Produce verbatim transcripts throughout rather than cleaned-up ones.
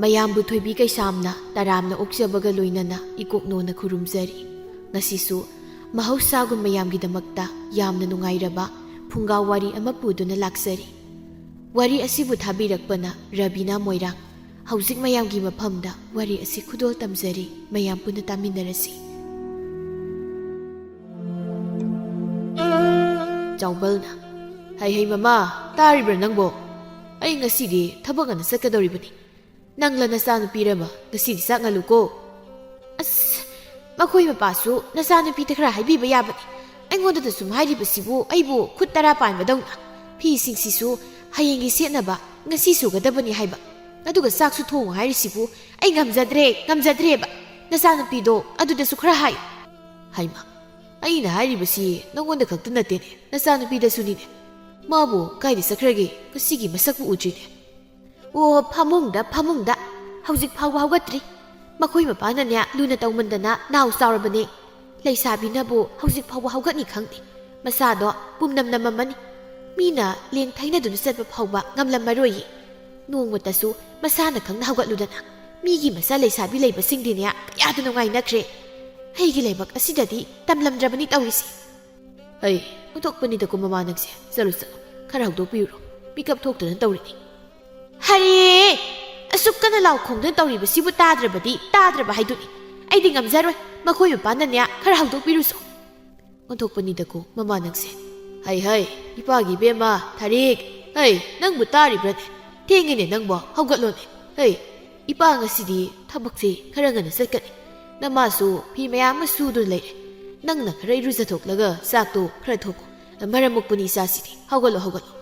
ꯃꯌꯥꯝꯕꯨ ꯊꯣꯏꯕꯤ ꯀꯩꯁꯥꯝꯅ ꯇꯔꯥꯝꯅ ꯑꯣꯛꯆꯕꯒ ꯂꯣꯏꯅꯅ ꯏꯀꯣꯛꯅꯣꯅ ꯈꯨꯔꯨꯝꯖꯔꯤ꯫ ꯉꯁꯤꯁꯨ ꯃꯍꯧꯁꯥꯒꯨꯝ ꯃꯌꯥꯝꯒꯤꯗꯃꯛꯇ ꯌꯥꯝꯅ ꯅꯨꯡꯉꯥꯏꯔꯕ ꯐꯨꯡꯒꯥ ꯋꯥꯔꯤ ꯑꯃ ꯄꯨꯗꯨꯅ ꯂꯥꯛꯆꯔꯤ꯫ ꯋꯥꯔꯤ ꯑꯁꯤꯕꯨ ꯊꯥꯕꯤꯔꯛꯄꯅ ꯔꯕꯤꯅꯥ ꯃꯣꯏꯔꯥꯡ꯫ ꯍꯧꯖꯤꯛ ꯃꯌꯥꯝꯒꯤ ꯃꯐꯝꯗ ꯋꯥꯔꯤ ꯑꯁꯤ ꯈꯨꯗꯣꯜ ꯇꯝꯖꯔꯤ, ꯃꯌꯥꯝ ꯄꯨꯟꯅ ꯇꯥꯃꯤꯟꯅꯔꯁꯤ꯫ ꯆꯥꯎꯕꯜꯅ, "ꯍꯩ ꯍꯩ ꯃꯃꯥ, ꯇꯥꯔꯤꯕ꯭ꯔꯥ ꯅꯪꯕꯣ? ꯑꯩ ꯉꯁꯤꯗꯤ ꯊꯕꯛ ꯉꯟꯅ ꯆꯠꯀꯗꯧꯔꯤꯕꯅꯤ꯫ ꯅꯪꯂ ꯅꯆꯥꯅꯨꯄꯤꯔꯃ ꯉꯁꯤꯗꯤ ꯆꯥꯛ ꯉꯜꯂꯨꯀꯣ꯫" ꯑꯁ, ꯃꯈꯣꯏ ꯃꯄꯥꯁꯨ ꯅꯆꯥꯅꯨꯄꯤꯗ ꯈꯔ ꯍꯥꯏꯕꯤꯕ ꯌꯥꯕꯅꯤ꯫ ꯑꯩꯉꯣꯟꯗꯗ ꯁꯨꯝ ꯍꯥꯏꯔꯤꯕꯁꯤꯕꯨ ꯑꯩꯕꯨ ꯈꯨꯠ ꯇꯔꯥ ꯄꯥꯟꯕꯗꯧꯅ꯫ ꯐꯤꯁꯤꯡꯁꯤꯁꯨ ꯍꯌꯦꯡꯒꯤ ꯁꯦꯠꯅꯕ ꯉꯁꯤ ꯁꯨꯒꯗꯕꯅꯤ ꯍꯥꯏꯕ꯫ ꯑꯗꯨꯒ ꯆꯥꯛꯁꯨ ꯊꯣꯡꯉꯨ ꯍꯥꯏꯔꯤꯁꯤꯕꯨ ꯑꯩ ꯉꯝꯖꯗ꯭ꯔꯦ, ꯉꯝꯖꯗ꯭ꯔꯦꯕ꯫ ꯅꯆꯥꯅꯨꯄꯤꯗꯣ ꯑꯗꯨꯗꯁꯨ ꯈꯔ ꯍꯥꯏ꯫ ꯍꯩꯃ, ꯑꯩꯅ ꯍꯥꯏꯔꯤꯕꯁꯤ ꯅꯉꯣꯟꯗ ꯈꯛꯇ ꯅꯠꯇꯦꯅꯦ, ꯅꯆꯥꯅꯨꯄꯤꯗꯁꯨꯅꯤꯅꯦ꯫ ꯃꯥꯕꯨ ꯀꯥꯏꯗ ꯆꯠꯈ꯭ꯔꯒꯦ? ꯉꯁꯤꯒꯤ ꯃꯁꯛꯄꯨ ꯎꯗ꯭ꯔꯤꯅꯦ꯫ ꯑꯣ, ꯐꯃꯨꯡꯗ, ꯐꯃꯨꯡꯗ꯫ ꯍꯧꯖꯤꯛ ꯐꯥꯎꯕ ꯍꯧꯒꯠꯇ꯭ꯔꯤ꯫ ꯃꯈꯣꯏ ꯃꯄꯥꯅꯅꯦ ꯂꯨꯅ ꯇꯧꯃꯟꯗꯅ ꯅꯥꯎ ꯆꯥꯎꯔꯕꯅꯦ꯫ ꯂꯩꯁꯥꯕꯤꯅꯕꯨ ꯍꯧꯖꯤꯛ ꯐꯥꯎꯕ ꯍꯧꯒꯠꯅꯤ ꯈꯪꯗꯦ꯫ ꯃꯁꯥꯗꯣ ꯄꯨꯝꯅꯝ ꯅꯝꯃꯝꯃꯅꯤ꯫ ꯃꯤꯅ ꯂꯦꯡ ꯊꯩꯅꯗꯨꯅ ꯆꯠꯄ ꯐꯥꯎꯕ ꯉꯝꯂꯝꯃꯔꯣꯏꯌꯦ꯫ ꯅꯣꯡꯃꯇꯁꯨ ꯃꯁꯥꯅ ꯈꯪꯅ ꯍꯧꯒꯠꯂꯨꯗꯅ꯫ ꯃꯤꯒꯤ ꯃꯆꯥ ꯂꯩꯁꯥꯕꯤ ꯂꯩꯕꯁꯤꯡꯗꯤꯅꯦ ꯀꯌꯥꯗ ꯅꯨꯡꯉꯥꯏꯅꯈ꯭ꯔꯦ꯫ ꯑꯩꯒꯤ ꯂꯥꯏꯕꯛ ꯑꯁꯤꯗꯗꯤ ꯇꯝꯂꯝꯗ꯭ꯔꯕꯅꯤ ꯇꯧꯔꯤꯁꯦ꯫ ꯑꯩ ꯑꯣꯟꯊꯣꯛꯄꯅꯤꯗꯀꯣ ꯃꯃꯥ ꯅꯪꯁꯦ꯫ ꯆꯠꯂꯨ, ꯆꯠꯂꯨ, ꯈꯔ ꯍꯧꯗꯣꯛꯄꯤꯔꯨꯔꯣ꯫ ꯃꯤꯀꯞ ꯊꯣꯛꯇꯅ ꯇꯧꯔꯤꯅꯤ꯫ ꯍꯔꯦ! ꯑꯁꯨꯛ ꯀꯟꯅ ꯂꯥꯎ ꯈꯣꯡꯗꯨꯅ ꯇꯧꯔꯤꯕꯁꯤꯕꯨ ꯇꯥꯗ꯭ꯔꯕꯗꯤ ꯇꯥꯗ꯭ꯔꯕ ꯍꯥꯏꯗꯨꯅꯤ꯫ ꯑꯩꯗꯤ ꯉꯝꯖꯔꯣꯏ꯫ ꯃꯈꯣꯏ ꯃꯄꯥꯅꯅꯦ ꯈꯔ ꯍꯧꯗꯣꯛꯄꯤꯔꯨꯁꯣ꯫ ꯑꯣꯟꯊꯣꯛꯄꯅꯤꯗꯀꯣ ꯃꯃꯥ ꯅꯪꯁꯦ꯫ ꯍꯩ ꯍꯩ, ꯏꯄꯥꯒꯤ ꯏꯕꯦꯝꯃ ꯊꯥꯔꯤꯛ꯫ ꯍꯩ, ꯅꯪꯕꯨ ꯇꯥꯔꯤꯕ꯭ꯔꯅꯦ? ꯊꯦꯡꯉꯦꯅꯦ ꯅꯪꯕꯣ, ꯍꯧꯒꯠꯂꯣꯅꯦ꯫ ꯍꯩ, ꯏꯄꯥ ꯉꯁꯤꯗꯤ ꯊꯕꯛꯁꯦ ꯈꯔ ꯉꯟꯅ ꯆꯠꯀꯅꯤ꯫ ꯅꯃꯥꯁꯨ ꯐꯤ ꯃꯌꯥꯝ ꯑꯃ ꯁꯨꯗꯨꯅ ꯂꯩꯔꯦ꯫ ꯅꯪꯅ ꯈꯔ ꯏꯔꯨꯖꯊꯣꯛꯂꯒ ꯆꯥꯛꯇꯣ ꯈꯔ ꯊꯣꯡꯉꯨ꯫ ꯃꯔꯝ ꯃꯣꯛꯄꯅꯤ ꯏꯆꯥꯁꯤꯗꯤ꯫ ꯍꯧꯒꯠꯂꯣ, ꯍꯧꯒꯠꯂꯣ꯫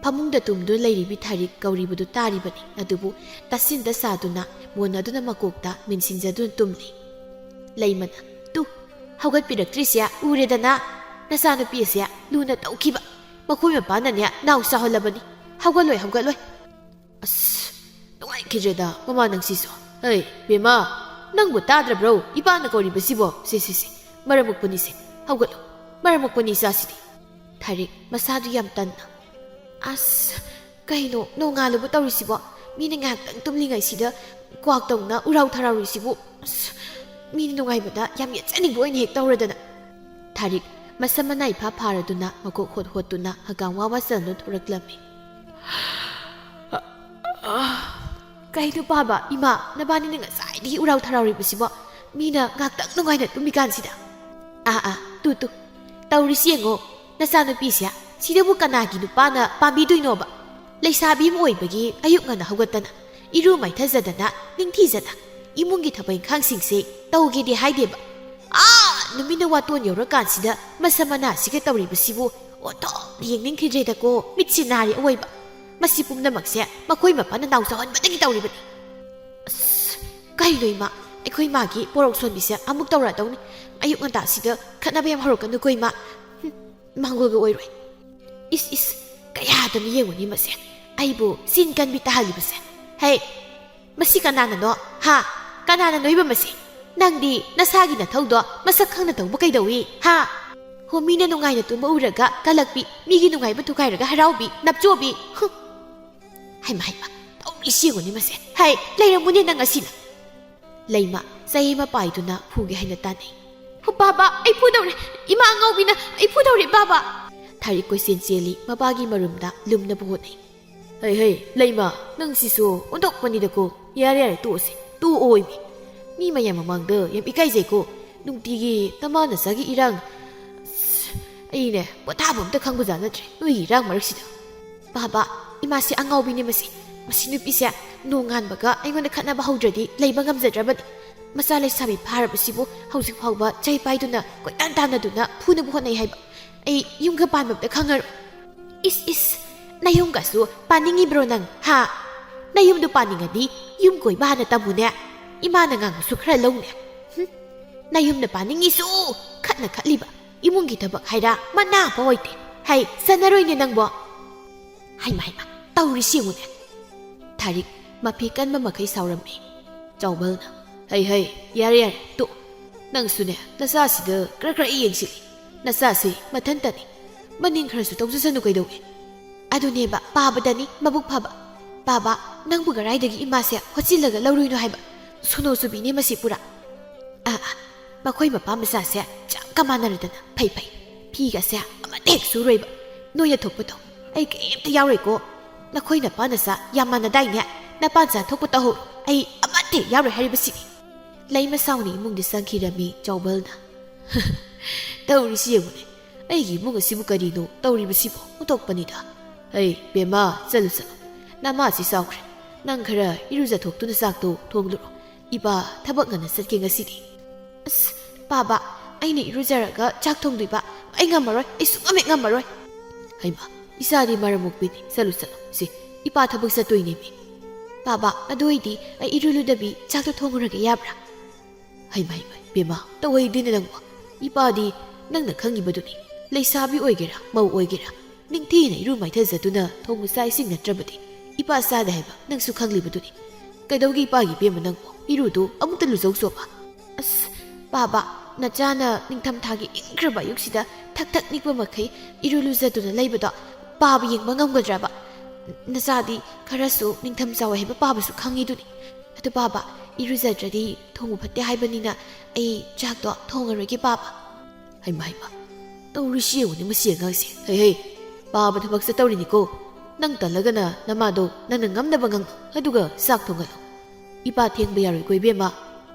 ꯐꯃꯨꯡꯗ ꯇꯨꯝꯗꯨꯅ ꯂꯩꯔꯤꯕꯤ ꯊꯥꯔꯤꯛ ꯀꯧꯔꯤꯕꯗꯨ ꯇꯥꯔꯤꯕꯅꯤ, ꯑꯗꯨꯕꯨ ꯇꯥꯁꯤꯟꯗ ꯁꯥꯗꯨꯅ ꯃꯣꯟ ꯑꯗꯨꯅ ꯃꯀꯣꯛꯇ ꯃꯤꯟꯁꯤꯟꯖꯗꯨꯅ ꯇꯨꯝꯂꯤ꯫ ꯂꯩꯃꯅ, "ꯇꯨ, ꯍꯧꯒꯠꯄꯤꯔꯛꯇ꯭ꯔꯤꯁꯦ ꯎꯔꯦꯗꯅ, ꯅꯆꯥꯅꯨꯄꯤ ꯑꯁꯦ ꯂꯨꯅ ꯇꯧꯈꯤꯕ꯫ ꯃꯈꯣꯏ ꯃꯄꯥꯅꯅꯦ ꯅꯥꯎ ꯆꯥꯎꯍꯜꯂꯕꯅꯤ꯫ ꯍꯧꯒꯠꯂꯣꯏ, ꯍꯧꯒꯠꯂꯣꯏ꯫" ꯑꯁ, ꯅꯨꯡꯉꯥꯏꯈꯤꯗ꯭ꯔꯦꯗ ꯃꯃꯥ ꯅꯪꯁꯤꯁꯨ꯫ ꯍꯩ, ꯕꯦꯝꯃ, ꯅꯪꯕꯨ ꯇꯥꯗ꯭ꯔꯕ꯭ꯔꯣ ꯏꯄꯥꯅ ꯀꯧꯔꯤꯕꯁꯤꯕꯣ? ꯁꯦ, ꯁꯦ, ꯁꯦ, ꯃꯔꯝ ꯃꯣꯛꯄꯅꯤꯁꯦ꯫ ꯍꯧꯒꯠꯂꯣ, ꯃꯔꯝ ꯃꯣꯛꯄꯅꯤ ꯏꯆꯥꯁꯤꯗꯤ꯫ ꯊꯥꯔꯤꯛ ꯃꯁꯥꯗꯨ ꯌꯥꯝ ꯇꯟꯅ, "ꯑꯁ, ꯀꯩꯅꯣ ꯅꯣꯡꯉꯥꯜꯂꯕ ꯇꯧꯔꯤꯁꯤꯕꯣ? ꯃꯤꯅ ꯉꯥꯏꯍꯥꯛꯇꯪ ꯇꯨꯝꯂꯤꯉꯩꯁꯤꯗ ꯀ꯭ꯋꯥꯛ ꯇꯧꯅ ꯎꯔꯥꯎ ꯊꯔꯥꯎꯔꯤꯁꯤꯕꯨ꯫ ꯑꯁ, ꯃꯤꯅ ꯅꯨꯡꯉꯥꯏꯕꯗ ꯌꯥꯝ ꯌꯦꯠꯆꯅꯤꯡꯕ ꯑꯣꯏꯅ ꯍꯦꯛ ꯇꯧꯔꯗꯅ꯫ ꯊꯥꯔꯤꯛ ꯃꯁꯝ ꯃꯅꯥ ꯏꯐꯥ ꯐꯥꯔꯗꯨꯅ ꯃꯀꯣꯛ ꯍꯣꯠ ꯍꯣꯠꯇꯨꯅ ꯍꯪꯒꯥꯝ ꯋꯥ ꯃꯆꯜꯗꯨ ꯊꯣꯔꯛꯂꯝꯃꯤ꯫ ꯀꯩꯅꯣ ꯄꯥꯕ, ꯏꯃꯥ, ꯅꯕꯥꯅꯤꯅ ꯉꯁꯥꯏꯗꯒꯤ ꯎꯔꯥꯎ ꯊꯔꯥꯎꯔꯤꯕꯁꯤꯕꯣ? ꯃꯤꯅ ꯉꯥꯛꯇꯪ ꯅꯨꯡꯉꯥꯏꯅ ꯇꯨꯝꯃꯤꯀꯥꯟꯁꯤꯗ꯫ ꯑꯥ, ꯑꯥ, ꯇꯨ, ꯇꯨ, ꯇꯧꯔꯤꯁꯤ ꯌꯦꯡꯉꯣ, ꯅꯆꯥꯅꯨꯄꯤꯁꯦ ꯁꯤꯗꯕꯨ ꯀꯅꯥꯒꯤ ꯅꯨꯄꯥꯅ ꯄꯥꯝꯕꯤꯗꯣꯏꯅꯣꯕ? ꯂꯩꯁꯥꯕꯤ ꯑꯃ ꯑꯣꯏꯕꯒꯤ ꯑꯌꯨꯛ ꯉꯟꯅ ꯍꯧꯒꯠꯇꯅ, ꯏꯔꯨ ꯃꯥꯏꯊꯖꯗꯅ, ꯅꯤꯡꯊꯤꯖꯅ ꯏꯃꯨꯡꯒꯤ ꯊꯕꯛ ꯏꯪꯈꯥꯡꯁꯤꯡꯁꯦ ꯇꯧꯒꯦꯗꯤ ꯍꯥꯏꯗꯦꯕ꯫ ꯑꯥ, ꯅꯨꯃꯤꯠꯅ ꯋꯥꯇꯣꯟ ꯌꯧꯔꯀꯥꯟꯁꯤꯗ ꯃꯁꯝ ꯃꯅꯥꯁꯤꯒ ꯇꯧꯔꯤꯕꯁꯤꯕꯨ ꯑꯣꯟꯊꯣꯛꯅ ꯌꯦꯡꯅꯤꯡꯈꯤꯗ꯭ꯔꯦꯗꯀꯣ, ꯃꯤꯠꯁꯤ ꯅꯥꯔꯦ ꯑꯑꯣꯏꯕ꯫ ꯃꯁꯤ ꯄꯨꯝꯅꯃꯛꯁꯦ ꯃꯈꯣꯏ ꯃꯄꯥꯅ ꯅꯥꯎ ꯆꯥꯎꯍꯟꯕꯗꯒꯤ ꯇꯧꯔꯤꯕꯅꯤ꯫ ꯑꯁ, ꯀꯩꯅꯣ ꯏꯃꯥ, ꯑꯩꯈꯣꯏ ꯃꯥꯒꯤ ꯄꯣꯔꯣꯛ ꯁꯣꯟꯕꯤꯁꯦ ꯑꯃꯨꯛ ꯇꯧꯔꯛꯑꯗꯧꯅꯤ꯫ ꯑꯌꯨꯛ ꯉꯟꯇꯥꯁꯤꯗ ꯈꯠꯅꯕ ꯌꯥꯝ ꯍꯧꯔꯛꯀꯅꯨꯀꯣ ꯏꯃꯥ꯫ ꯍꯨꯝ, ꯃꯥꯡꯒꯣꯜꯒ ꯑꯣꯏꯔꯣꯏ꯫ ꯏꯁ, ꯏꯁ, ꯀꯌꯥꯗꯅꯣ ꯌꯦꯡꯉꯨꯅꯦ ꯃꯁꯦ꯫ ꯑꯩꯕꯨ ꯆꯤꯟ ꯀꯟꯕꯤ ꯇꯥꯍꯜꯂꯤꯕꯁꯦ꯫ ꯍꯦ, ꯃꯁꯤ ꯀꯅꯥꯅꯅꯣ? ꯍꯥ? ꯀꯅꯥꯅ ꯅꯣꯏꯕ ꯃꯁꯤ? ꯅꯪꯗꯤ ꯅꯁꯥꯒꯤ ꯅꯊꯧꯗꯣ ꯃꯁꯛ ꯈꯪꯅ ꯇꯧꯕ ꯀꯩꯗꯧꯏ? ꯍꯥ? ꯍꯣ, ꯃꯤꯅ ꯅꯨꯡꯉꯥꯏꯅ ꯇꯨꯝꯕ ꯎꯔꯒ ꯀꯜꯂꯛꯄꯤ, ꯃꯤꯒꯤ ꯅꯨꯡꯉꯥꯏꯕ ꯊꯨꯒꯥꯏꯔꯒ ꯍꯔꯥꯎꯕꯤ, ꯅꯞꯆꯣꯕꯤ꯫ ꯍꯨꯝ꯫ ꯍꯩꯃ, ꯍꯩꯃ, ꯇꯧꯔꯤꯁꯤ ꯌꯦꯡꯉꯨꯅꯦ ꯃꯁꯦ꯫ ꯍꯩ, ꯂꯩꯔꯝꯃꯨꯅꯦ ꯅꯪ ꯉꯁꯤꯅ꯫ ꯂꯩꯃ ꯆꯩ ꯑꯃ ꯄꯥꯏꯗꯨꯅ ꯐꯨꯒꯦ ꯍꯥꯏꯅ ꯇꯥꯟꯅꯩ꯫ "ꯍꯣ, ꯕꯥꯕꯥ, ꯑꯩ ꯐꯨꯗꯧꯔꯦ꯫ ꯏꯃꯥ ꯑꯉꯥꯎꯕꯤꯅ ꯑꯩ ꯐꯨꯗꯧꯔꯦ, ꯕꯥꯕꯥ!" ꯊꯥꯔꯤꯛ ꯀꯣꯏꯆꯦꯟ ꯆꯦꯜꯂꯤ, ꯃꯄꯥꯒꯤ ꯃꯔꯨꯝꯗ ꯂꯨꯝꯅꯕ ꯍꯣꯠꯅꯩ꯫ "ꯍꯩ, ꯍꯩ, ꯂꯩꯃ, ꯅꯪꯁꯤꯁꯨ ꯑꯣꯟꯊꯣꯛꯄꯅꯤꯗꯀꯣ꯫ ꯌꯥꯔꯦ, ꯌꯥꯔꯦ, ꯇꯣꯛꯑꯁꯦ꯫ ꯇꯣꯛꯑꯣꯏꯃꯤ꯫ ꯃꯤ ꯃꯌꯥꯝ ꯃꯃꯥꯡꯗ ꯌꯥꯝ ꯏꯀꯥꯏꯖꯩꯀꯣ꯫ ꯅꯨꯡꯇꯤꯒꯤ ꯅꯃꯥ ꯅꯆꯥꯒꯤ ꯏꯔꯥꯡ꯫ ꯑꯁ, ꯑꯩꯅꯦ, ꯄꯣꯊꯥꯕ ꯑꯝꯇ ꯈꯪꯕꯖꯥꯠ ꯅꯠꯇ꯭ꯔꯦ ꯅꯣꯏꯒꯤ ꯏꯔꯥꯡ ꯃꯔꯛꯁꯤꯗ꯫" "ꯕꯥꯕꯥ, ꯏꯃꯥꯁꯦ ꯑꯉꯥꯎꯕꯤꯅꯦ ꯃꯁꯤ꯫ ꯃꯁꯤ ꯅꯨꯄꯤꯁꯦ ꯅꯣꯡꯉꯥꯟꯕꯒ ꯑꯩꯉꯣꯟꯗ ꯈꯠꯅꯕ ꯍꯧꯗ꯭ꯔꯗꯤ ꯂꯩꯕ ꯉꯝꯖꯗ꯭ꯔꯕꯅꯤ꯫ ꯃꯆꯥ ꯂꯩꯁꯥꯕꯤ ꯐꯥꯔꯕꯁꯤꯕꯨ ꯍꯧꯖꯤꯛ ꯐꯥꯎꯕ ꯆꯩ ꯄꯥꯏꯗꯨꯅ ꯀꯣꯏꯇꯥꯟ ꯇꯥꯟꯅꯗꯨꯅ ꯐꯨꯅꯕ ꯍꯣꯠꯅꯩ ꯍꯥꯏꯕ꯫ ꯑꯩ ꯌꯨꯝꯒ ꯄꯥꯟꯕ ꯑꯝꯇ ꯈꯪꯉꯔꯣꯏ꯫" "ꯏꯁ, ꯏꯁ, ꯅꯌꯨꯝꯒꯁꯨ ꯄꯥꯅꯤꯡꯉꯤꯕ꯭ꯔꯣ ꯅꯪ, ꯍꯥ? ꯅꯌꯨꯝꯗꯣ ꯄꯥꯅꯤꯡꯉꯗꯤ ꯌꯨꯝ ꯀꯣꯏꯕ ꯍꯥꯟꯅ ꯇꯝꯃꯨꯅꯦ꯫ ꯏꯃꯥꯅ ꯉꯥꯡꯕꯁꯨ ꯈꯔ ꯂꯧꯅꯦ꯫ ꯍꯨꯝ, ꯅꯌꯨꯝꯅ ꯄꯥꯅꯤꯡꯉꯤꯁꯨ ꯈꯠꯅ ꯈꯠꯂꯤꯕ꯫ ꯏꯃꯨꯡꯒꯤ ꯊꯕꯛ ꯍꯥꯏꯔ ꯃꯅꯥ ꯑꯃ ꯑꯣꯏꯗꯦ꯫ ꯍꯩ, ꯆꯟꯅꯔꯣꯏꯅꯦ ꯅꯪꯕꯣ꯫" ꯍꯩꯃ, ꯍꯩꯃ, ꯇꯧꯔꯤꯁꯤ ꯌꯦꯡꯉꯨꯅꯦ꯫ ꯊꯥꯔꯤꯛ ꯃꯐꯤ ꯀꯟꯕ ꯃꯈꯩ ꯁꯥꯎꯔꯝꯃꯤ꯫ ꯆꯥꯎꯕꯜꯅ, "ꯍꯩ, ꯍꯩ, ꯌꯥꯔꯦ, ꯌꯥꯔꯦ, ꯇꯣꯛ꯫ ꯅꯪꯁꯨꯅꯦ, ꯅꯆꯥꯁꯤꯗ ꯈꯔ ꯈꯔ ꯌꯦꯡꯁꯤꯜꯂꯤ꯫ ꯅꯆꯥꯁꯤ ꯃꯊꯟꯇꯅꯤ꯫ ꯃꯅꯤꯡ ꯈꯔꯁꯨ ꯇꯧꯖꯁꯅꯨ ꯀꯩꯗꯧꯒꯦ?" "ꯑꯗꯨꯅꯦꯕ, ꯄꯥꯕꯗꯅꯤ ꯃꯕꯨꯛ ꯐꯕ꯫ "ꯄꯥꯕ, ꯅꯪꯕꯨ ꯀꯗꯥꯏꯗꯒꯤ ꯏꯃꯥꯁꯦ ꯍꯣꯠꯆꯤꯜꯂꯒ ꯂꯧꯔꯨꯏꯅꯣ ꯍꯥꯏꯕ? ꯁꯣꯅꯣ ꯆꯨꯕꯤꯅꯦ ꯃꯁꯤ ꯄꯨꯔꯥ꯫ ꯑꯥ, ꯑꯥ, ꯃꯈꯣꯏ ꯃꯄꯥ ꯃꯆꯥꯁꯦ ꯆꯞꯀ ꯃꯥꯟꯅꯔꯗꯅ꯫ ꯐꯩ, ꯐꯩ, ꯐꯤꯒꯁꯦ ꯑꯃꯠꯇ ꯍꯦꯛ ꯁꯨꯔꯣꯏꯕ꯫ ꯅꯣꯏꯅ ꯊꯣꯛꯄ ꯇꯧ, ꯑꯩ ꯀꯔꯤꯝꯇ ꯌꯥꯎꯔꯣꯏꯀꯣ꯫ ꯅꯈꯣꯏ ꯅꯄꯥ ꯅꯆꯥ ꯌꯥꯝ ꯃꯥꯟꯅꯗꯥꯏꯅꯦ? ꯅꯄꯥ ꯅꯆꯥ ꯊꯣꯛꯄ ꯇꯧꯍꯧꯔꯣ, ꯑꯩ ꯑꯃꯠꯇ ꯍꯦꯛ ꯌꯥꯎꯔꯣꯏ ꯍꯥꯏꯔꯤꯕꯁꯤꯅꯤ"꯫ ꯂꯩꯃ ꯁꯥꯎꯅ ꯏꯃꯨꯡꯗ ꯆꯪꯈꯤꯔꯝꯃꯤ ꯆꯥꯎꯕꯜꯅ꯫ "ꯇꯧꯔꯤꯁꯤ ꯌꯦꯡꯉꯨꯅꯦ, ꯑꯩꯒꯤ ꯏꯃꯨꯡ ꯑꯁꯤꯕꯨ ꯀꯔꯤꯅꯣ ꯇꯧꯔꯤꯕꯁꯤꯕꯣ? ꯑꯣꯟꯊꯣꯛꯄꯅꯤꯗ꯫ ꯍꯩ, ꯕꯦꯝꯃ, ꯆꯠꯂꯨ, ꯆꯠꯂꯨ꯫ ꯅꯃꯥꯁꯤ ꯆꯥꯎꯈ꯭ꯔꯦ꯫ ꯅꯪ ꯈꯔ ꯏꯔꯨꯖꯊꯣꯛꯇꯨꯅ ꯆꯥꯛꯇꯣ ꯊꯣꯡꯂꯨꯔꯣ꯫ ꯏꯄꯥ ꯊꯕꯛ ꯉꯟꯅ ꯆꯠꯀꯦ ꯉꯁꯤꯗꯤ"꯫ "ꯑꯁ, ꯄꯥꯕ, ꯑꯩꯅ ꯏꯔꯨꯖꯔꯒ ꯆꯥꯛ ꯊꯣꯡꯗꯣꯏꯕ? ꯑꯩ ꯉꯝꯃꯔꯣꯏ, ꯑꯩ ꯁꯨꯡꯉꯝ ꯍꯦꯛ ꯉꯝꯃꯔꯣꯏ"꯫ "ꯍꯩꯃ, ꯏꯆꯥꯗꯤ ꯃꯔꯝ ꯃꯣꯛꯄꯤꯅꯤ꯫ ꯆꯠꯂꯨ, ꯆꯠꯂꯨ꯫ ꯁꯤ, ꯏꯄꯥ ꯊꯕꯛ ꯆꯠꯇꯣꯏꯅꯦꯃꯤ"꯫ "ꯄꯥꯕ, ꯑꯗꯨ ꯑꯣꯏꯗꯤ ꯑꯩ ꯏꯔꯨ ꯂꯨꯗꯕꯤ ꯆꯥꯛꯇꯣ ꯊꯣꯡꯉꯨꯔꯒꯦ ꯌꯥꯕ꯭ꯔꯥ?" "ꯍꯩꯃ, ꯍꯩꯃ, ꯕꯦꯝꯃ, ꯇꯧꯍꯩꯗꯦꯅꯦ ꯅꯪꯕꯨ꯫ ꯏꯄꯥꯗꯤ ꯅꯪꯅ ꯈꯪꯉꯤꯕꯗꯨꯅꯤ꯫ ꯂꯩꯁꯥꯕꯤ ꯑꯣꯏꯒꯦꯔꯥ, ꯃꯧ ꯑꯣꯏꯒꯦꯔꯥ, ꯅꯤꯡꯊꯤꯅ ꯏꯔꯨ ꯃꯥꯏꯊꯖꯗꯨꯅ ꯊꯣꯡꯕ ꯆꯥꯛ ꯏꯁꯤꯡ ꯅꯠꯇ꯭ꯔꯕꯗꯤ ꯏꯄꯥ ꯆꯥꯗꯦ ꯍꯥꯏꯕ ꯅꯪꯁꯨ ꯈꯪꯂꯤꯕꯗꯨꯅꯤ꯫ ꯀꯩꯗꯧꯒꯦ ꯏꯄꯥꯒꯤ ꯕꯦꯝꯃ ꯅꯪꯕꯨ? ꯏꯔꯨꯗꯨ ꯑꯃꯨꯛꯇ ꯂꯨꯖꯧ ꯆꯣꯕ"꯫ "ꯑꯁ, ꯄꯥꯕ, ꯅꯆꯥꯅ ꯅꯤꯡꯊꯝꯊꯥꯒꯤ ꯏꯪꯈ꯭ꯔꯕ ꯑꯌꯨꯛꯁꯤꯗ ꯊꯛ ꯊꯛ ꯅꯤꯛꯄ ꯃꯈꯩ ꯏꯔꯨ ꯂꯨꯖꯗꯨꯅ ꯂꯩꯕꯗꯣ ꯄꯥꯕ ꯌꯦꯡꯕ ꯉꯝꯒꯗ꯭ꯔꯕ? ꯅꯆꯥꯗꯤ ꯈꯔꯁꯨ ꯅꯤꯡꯊꯝ ꯆꯥꯎꯏ ꯍꯥꯏꯕ ꯄꯥꯕꯁꯨ ꯈꯪꯉꯤꯗꯨꯅꯤ꯫ ꯑꯗꯨ ꯄꯥꯕ, ꯏꯔꯨꯖꯗ꯭ꯔꯗꯤ ꯊꯣꯡꯕ ꯐꯠꯇꯦ ꯍꯥꯏꯕꯅꯤꯅ ꯑꯩ ꯆꯥꯛꯇꯣ ꯊꯣꯡꯉꯔꯣꯏꯒꯦ ꯄꯥꯕ"꯫ ꯍꯩꯃ, ꯍꯩꯃ, ꯇꯧꯔꯤꯁꯤ ꯌꯦꯡꯉꯨꯅꯦ ꯃꯁꯤ ꯑꯉꯥꯡꯁꯦ꯫ "ꯍꯩ, ꯍꯩ, ꯄꯥꯕ ꯊꯕꯛ ꯆꯠꯇꯧꯔꯤꯅꯤꯀꯣ꯫ ꯅꯪ ꯇꯜꯂꯒꯅ ꯅꯃꯥꯗꯣ ꯅꯪꯅ ꯉꯝꯅꯕ ꯉꯥꯡꯉꯨ, ꯑꯗꯨꯒ ꯆꯥꯛ ꯊꯣꯡꯍꯜꯂꯨ꯫ ꯏꯄꯥ ꯊꯦꯡꯕ ꯌꯥꯔꯣꯏꯀꯣ ꯏꯕꯦꯝꯃ"꯫